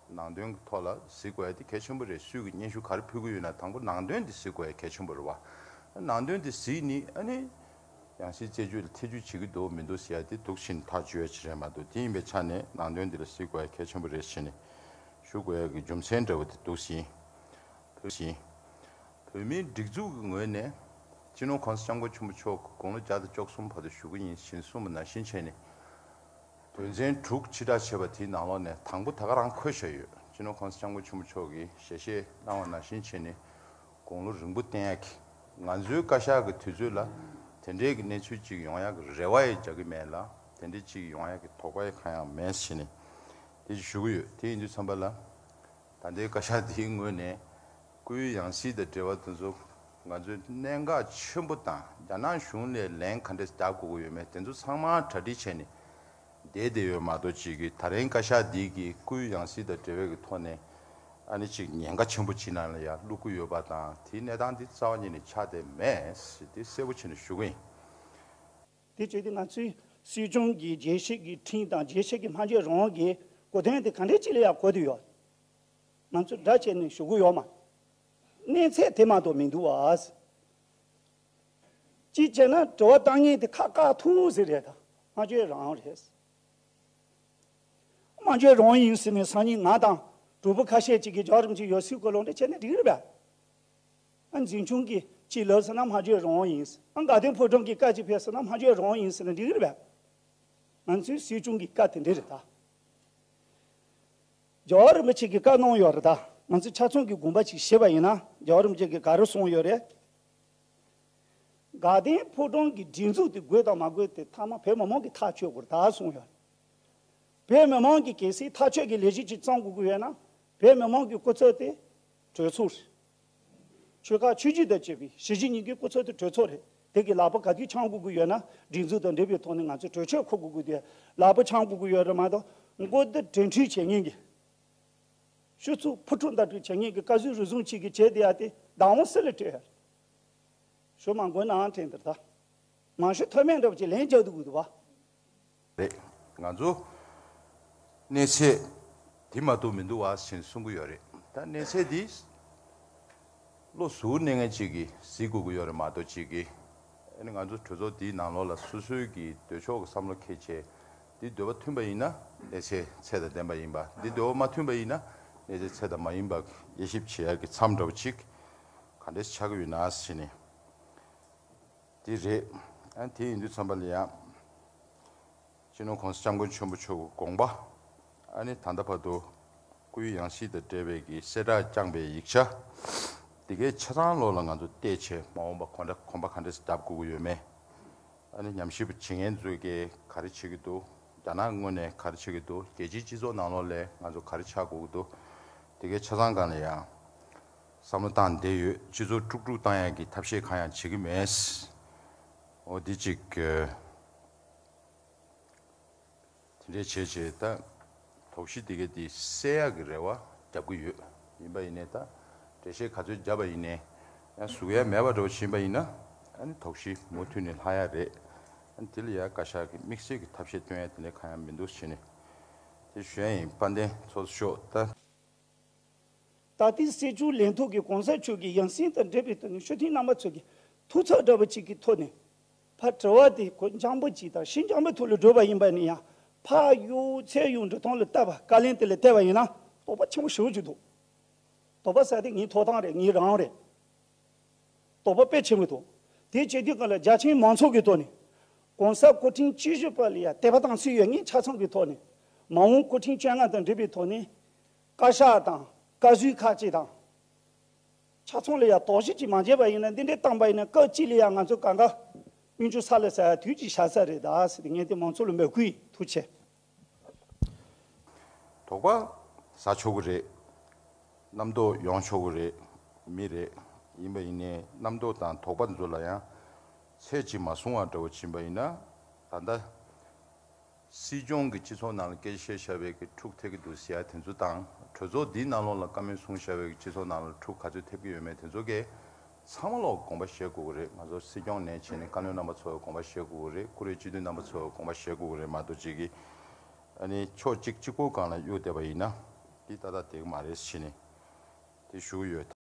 ནང་དོན་གྱི་ཐོག་ལ་གཟིགས་དགོས་ཡ་དེ་གལ་ཆེན་པོ་རེད། སུས་ཀྱི་སྙན་ཞུ་ག་རེ་ཕུལ་གྱི་ཡོད་ན་དང་པོ་ནང་དོན་དེ་གཟིགས་དགོས་ཡ་གལ་ཆེན་པོ་རེད་བ། ནང་དོན་དེ་གཟིགས་ནི་ཨ་ནི། ཡང་སྲིད་རྩད་གཅོད་ལ་ཐེ་ཇུས་བྱེད་ཀྱི་འདུག་མི་འདུག་ཟེར་ཡ་དེ་འདུག་བཞིན་ཐག་གཅོད་ཡ་ཅིག་རེད་མ་གཏོགས། དེ་ཡིན་པའི་ཆ་ནས་ནང་དོན་འདི་ལ་གཟིགས་དགོས་ཡ་གལ་ཆེན་པོ་རེད་ཟེར་ནས་ཞུ་དགོས་ཡ་གི་རྒྱུ་མཚན་འདྲ་བོ་དེ་འདུག་བཞིན། བོད་བཞིན། བོད་མིའི་སྒྲིག་འཛུགས་ཀྱི་ངོས་ནས་སྤྱི་ནོར་༸གོང་ས་༸སྐྱབས་མགོན་ཆེན་པོ་མཆོག་གི་དགུང་ལོ་བརྒྱ་དང་བཅུ་གསུམ་བར་དུ་བཞུགས་ཀྱི་ཡིན་ཞེས་གསུངས་པ་ནང་བཞིན་བྱས་ནས། དོན་ཚན་དྲུག་ཕྱིར་བསྒྲགས་བྱས་པ་དེའི་ནང་ལོགས་ནས་དང་པོ་ད་ག་རང་འཁོད་བཞག་ཡོད། སྤྱི་ནོར་༸གོང་ས་༸སྐྱབས་མགོན་ཆེན་པོ་མཆོག་གིས་ཞལ་བཞེས་གནང་བ་ནང་བཞིན་བྱས་ནས་དགུང་ལོ་རིང་པོ་བསྟེན་ཡག་གི། ང་ཚོའི་བཀའ་ཤག་གི་དུས་ཚོད་ལ་དེ་འདྲའི་གི་གནས་ཚུལ་ཅིག་ཡོང་ཡག་གི་རེ་བ་ཡང་རྒྱག་གི་མེད་ལ། དེ་འདྲའི་ཅིག་ཡོང་ཡག་གི་དོགས་པ་ཡང་གང་ཡང་མེད་ཟེར་ནས་དེ་ཞུ་གི་ཡོད། དེ་ཡིན་དུས་ཙམ་པ་ལ། ད་ལྟའི་བཀའ་ཤག་འདིའི་ངོས་ནས་སྐུའི་ཡང་སྲིད་དང་འབྲེལ་བ་དེ་ཚོ་ང་ཚོས་གནད་འགག་ཆེན་པོ་དང་། རྒྱ་ནག་གཞུང་ལ་ལན་ག་འདྲས་རྒྱག་དགོས་ཀྱི་ཡོད་མེད་དེ་ཚོ་ཚང་མ་གྲ་སྒྲིག་བྱས་ནས་བསྡད་བསྡད་ཡོད་མ་གཏོགས། ཅིག་གིས་ད་རིང་བཀའ་ཤག་འདི་གིས་སྐུའི་ཡང་སྲིད་དང་འབྲེལ་བའི་གི་ཐོག་ནས་ཨ་ནི་ཅིག་ཉེན་ཁ་ཆེན་པོ་ཅིག་ནང་ལ་ཡང་བླུག་གི་ཡོད་པ་དང་། དེའི་གནས་སྟངས་འདི་རྩ་བ་ཉིད་ནས་ཆགས་བསྡད་མེད་ཟེར་དེ་གསལ་པོ་བྱས་ནས་ཞུ་གི་ཡིན། དེ་བྱས་ཏེ་ང་ཚོའི་སྲིད་སྐྱོང་གིས་རྒྱལ་སྤྱི་གི་ཁྲིམས་དང་རྒྱལ་སྤྱི་གི་སྨྲ་བརྗོད་རང་དབང་གི་གོ་དོན་དེ་ག་འདྲས་ཅིག་ལ་ཡང་གོ་བསྡད་ཡོད། ང་ཚོས་འདྲ་བྱས་ནས་ཞུ་གི་ཡོད་མ། གནས་ཚད་དེ་མ་གཏོགས་མི་འདུག་བ། གཅིག་བྱས་ན་དྲི་བ་བཏང་མཁན་དེ་ཁ་བཀག་ཐུབ་ཟེར་རེད་ད། སྨྲ་བརྗོད་རང་དབང་རེད། སྨྲ་བརྗོད་རང་དབང་ཡིན་ཟེར་ནས་སང་ཉིན་ང་དང་གྲོགས་པོ་ཁ་ཤས་ཅིག་གིས་རྒྱལ་བ་རིན་པོ་ཆེ་ཡོད་སའི་སྐོར་ལ་འདྲ་བྱས་ན་འགྲིག་རེད་པས། ཨ། འཛིན་སྐྱོང་གིས་ཅིག་ལབ་ཟེར་ན་སྨྲ་བརྗོད་རང་དབང་ཡིན། ཨ། དགའ་ལྡན་ཕོ་བྲང་གིས་བཀའ་ཅིག་ཕེབས་ཟེར་ན་སྨྲ་བརྗོད་རང་དབང་ཡིན་ཟེར་ན་འགྲིག་རེད་པས། ང་ཚོའི་སྲིད་སྐྱོང་གི་བཀའ་དེ་འདྲ་རེད་ད། རྒྱལ་བ་རིན་པོ་ཆེ་གིས་བཀའ་གནང་ཡོད་རེད་ད། ང་ཚོས་ཆ་ཚང་གི་དགོངས་པ་ཅིག་བཞེས་པ་ཡིན་ན། རྒྱལ་བ་རིན་པོ་ཆེ་གིས་ག་རེ་གསུངས་ཡོད་རེད། དགའ་ལྡན་ཕོ་བྲང་གི་སྒྲིག་འཛུགས་དེ་དགོས་དང་མ་དགོས་དེ་མཐའ་མ་བོད་མི་མང་གིས་ཐག་གཅོད་དགོས་རེད་ད་གསུངས་ཡོད་རེད། བོད་མི་མང་གིས་གལ་སྲིད་ཐག་གཅོད་ཀྱི་ལས་གཞི་ཅིག་བརྩམ་དགོས་ཀྱི་ཡོད་ན། བོད་མི་མང་གི་སྐུ་ཚབ་དེ་གྲོས་ཚོགས་རེད། ཆོལ་ཁ་ཆོས་བརྒྱུད་དང་བཅས་པའི་གཞིས་བྱེས་གཉིས་ཀའི་སྐུ་ཚབ་དེ་གྲོས་ཚོགས་རེད། དེ་གི་ལག་པ་ག་དུས་འཆང་དགོས་ཀྱི་ཡོད་ན། སྒྲིག་འཛུགས་དང་འབྲེལ་བའི་ཐོག་ནས་ང་ཚོས་གྲོས་ཆོད་འཁོད་དགོས་ཀྱི་དེ། ལག་པ་འཆང་དགོས་ཀྱི་ཡོད་རེད་མ་གཏོགས། མགོ་བདེ་དྲན་འཕྲུལ་བྱེད་མཁན་གྱི། ཤུ་ཚུགས་ཕུ་ཁྲུ་ལྟ་གྲུབ་བྱེད་མཁན་གྱི་བཀའ་ཟུར་རུལ་སུངས་གཅིག་གིས་བྱས་བསྡད་ཡ་དེ་བདག་དབང་སུ་ལ་སྤྲད་ཡ་རེད། ཞུ་མ་དགོས་ནའང་དྲན་འདིར་ད། མང་ཤོས་ཐོན་མེད་འདྲ་པོ་ཅིག་ལན་རྒྱག་འདུག་གི་འདུག་བ། རེད། ང་ཚོ་གནས་ཚད་དེ་མ་གཏོགས་མི་འདུག་བ་ཞེས་གསུང་གི་ཡོད་རེད། ད་གནས་ཚད་འདི་བློ་གཟུ་བོར་གནས་མཁན་ཅིག་གིས་གཟིགས་དགོས་ཀྱི་ཡོད་རེད་མ་གཏོགས། ཅིག་གིས་ཨ་ནི་ང་ཚོ་གྲོས་ཚོགས་འདིའི་ནང་ལོགས་ལ་སོ་སོའི་གི་འདོད་ཕྱོགས་ཀྱི་བསམ་བློ་འཁྱེར་བྱས། འདི་འདོད་པ་མཐུན་པ་ཡིན་ན་གནས་ཚད་ཚད་དང་ལྡན་པ་ཡིན་པ། འདི་འདོད་པ་མ་མཐུན་པ་ཡིན་ན་གནས་ཚད་ཚད་དང་མ་ཡིན་པ་དབྱེ་ཞིབ་བྱེད་ཡག་གི་མཚམས་འདྲ་བོ་ཅིག་ག་འདྲས་ཆགས་ཀྱི་ཡོད་ན་ཟེར་ནས། དེ་རེད། ཨ། དེ་ཡིན་དུས་ཙམ་པ་ལ་ཡང་། སྤྱི་ནོར་༸གོང་ས་༸སྐྱབས་མགོན་ཆེན་པོ་མཆོག་གི་དགོངས་པ། ཨ་ནི་ད་ལྟ་བར་དུ་སྐུའི་ཡང་སྲིད་དང་འབྲེལ་བའི་གི་གསལ་བསྒྲགས་བསྐྱངས་པའི་ཡིག་ཆ་དེ་གའི་ཆ་ཚང་ལོགས་ལ་ང་ཚོ་བལྟས་བྱས། མ་འོངས་པ་གོམ་པ་གོམ་པ་ག་འདྲས་བརྒྱབ་དགོས་ཀྱི་ཡོད་མེད། ཨ་ནི་ཉམས་ཞིབ་པ་བྱེད་མཁན་ཚོས་ཀྱིས་ག་རེ་བྱེད་ཀྱི་འདུག་རྒྱ་ནག་ངོས་ནས་ག་རེ་བྱེད་ཀྱི་འདུག་རྒྱལ་སྤྱིའི་སྤྱི་ཚོགས་ནང་ལོགས་ལ་ང་ཚོ་ག་རེ་ཆགས་དགོས་ཀྱི་འདུག་དེ་གའི་ཆ་ཚང་སྒང་ལ་ཡང་བསམ་བློ་བཏང་བསྡད་ཡོད། སྤྱི་ཚོགས་དཀྲུག་དཀྲུག་བཏང་ཡག་གི་ཐབས་ཤེས་གང་ཡང་བྱེད་ཀྱི་མེད། འོ། འདི་གཅིག་དེ་འདྲས་བྱས་བྱས་ད་དོགས་གཞི་དེ་ག་དེ་སེལ་ཡག་གི་རེ་བ་རྒྱབ་ཀྱི་ཡོད། ཡིན་པ་ཡིན་ནའི་ད་འགྲེལ་བཤད་ག་ཚོད་བརྒྱབ་པ་ཡིན་ནའི་ཡང་ཟུག་ཡ་མེད་པ་འདྲ་བོ་ཕྱིན་པ་ཡིན་ན། ཨ་ནི་དོགས་གཞི་མུ་མཐུད་ནས་ལྷག་ཡ་རེད། ཨ་ནི་དེ་ལ་ཡང་བཀའ་ཤག་གིས་དམིགས་བསལ་གྱི་ཐབས་ཤེས་སྟོན་ཡ་དེ་འདྲས་གང་ཡང་མི་འདུག་ཟེར་ནས་དེ་ཞུ་ཡ་ཡིན། དཔལ་ལྡན་ཚོགས་གཙོ་མཆོག་ད། ད་ལྟའི་སྲིད་སྐྱོང་ལས་ཐོག་གི་གོང་ས་མཆོག་གི་ཡང་སྲིད་དང་འབྲེལ་བའི་ཐོག་ནས་ཤུགས་ལྡན་རྣམ་པ་ཚོ་གི་ཐུགས་འཚབ་འདྲ་པོ་ཅིག་གི་ཐོག་ནས། ཕར་དྲི་བ་དེ་གོ་འཇམ་པོ་ཅིག་དང་ཤིན་འཇམ་པོའི་ཐོག་ལ་བསྒྲུབས་པ་ཡིན་པ་ནི་ཡང་། ཕར་གཡུག་ཚུར་གཡུག་འགྲོ་སྟངས་ལ་བལྟས་པ། བཀའ་ལན་དེ་ལ་བལྟས་པ་ཡིན་ན་དོགས་པ་ཆེན་པོ་ཞེ་པོ་ཅིག་འདུག་དོགས་པ་ཟེར་དེ་ངའི་ཐོབ་ཐང་རེད། ངའི་རང་དབང་རེད། དོགས་པ་དཔེ་ཆེན་པོ་འདུག་དེ་བྱེད་དུས་སྒང་ལ་རྒྱ་ཆེའི་མང་ཚོགས་ཀྱི་ཐོག་ནས། གོང་ས་སྐུ་ཕྲེང་བཅུ་བཞི་པ་ལ་ཡང་དད་པ་དང་སྲི་ཡོད་མཁན་ཆ་ཚང་གི་ཐོག་ནས། མ་འོངས་སྐུ་ཕྲེང་བཅོ་ལྔ་དང་འབྲེལ་བའི་ཐོག་ནས། བཀའ་ཤག་དང་བཀའ་ཟུར་ཁག་ཅིག་དང་། ཆ་ཚང་ལ་ཡང་དོགས་གཞི་ཅིག་མ་བྱས་པ་ཡིན་ན། འདི་འདྲའི་བཏང་པ་ཡིན་ན་སྐབས་གཅིག་ལ་ཡང་ང་ཚོ་གང་ག་གཡུ་འབྲུག་ས་ལ་ཟ་ཡ་དུས་ཅིག་བཞག་ས་རེད་ད་ཟེར་ཏེ། ངས་དེ་མང་ཚོགས་ལ་འབོད་སྐུལ་ཡིན། ཐུགས་རྗེ་ཆེ། དོགས་པ་ཟ་ཆོག་གི་རེད། རྣམ་རྟོག་ཡོང་ཆོག་གི་རེད། མི་རེད། ཡིན་པ་ཡིན་ནའི་རྣམ་རྟོག་དང་དོགས་པ་འདི་ཚོ་ལ་ཡང་ཚད་ཅིག་མ་བཟུང་བ་འདྲ་བོ་ཕྱིན་པ་ཡིན་ན། ད་ལྟ་སྲིད་སྐྱོང་གི་སྤྱི་ཚོགས་ནང་ལ་སྐད་ཆ་བཤད་བཞག་པའི་གི་འཁྲུག་ཐེབས་ཀྱི་འདུག་ཟེར་ཡ་དེ་ཚོ་དང་། གྲོས་ཚོགས་འདིའི་ནང་ལོགས་ལ་བཀའ་མོལ་གསུངས་བཞག་པའི་གི་སྤྱི་ཚོགས་ནང་ལ་འཁྲུག་ག་ཚོད་ཐེབས་ཀྱི་ཡོད་མེད་དེ་ཚོ་གས་ཚང་མ་ལོག་དགོངས་པ་བཞེས་དགོས་ཀྱི་རེད། ང་ཚོ་སྲིད་སྐྱོང་ནས་བྱས་ནས་བཀའ་བློན་རྣམ་པ་ཚོ་ལ་དགོངས་པ་བཞེས་དགོས་ཀྱི་རེད། བཀུར་འོས་སྤྱི་འཐུས་རྣམ་པ་ཚོ་ལ་དགོངས་པ་བཞེས་དགོས་ཀྱི་རེད་མ་གཏོགས། གཅིག་གིས་ཨ་ནི་ཕྱོགས་གཅིག་གཅིག་པོ་སྒང་ལ་གཡུག་བསྡད་པ་ཡིན་ན་འདི་ཏག་ཏག་བསྡད་ཀྱི་མ་རེད་ཟེར་ནས་དེ་ཞུ་གི་ཡོད།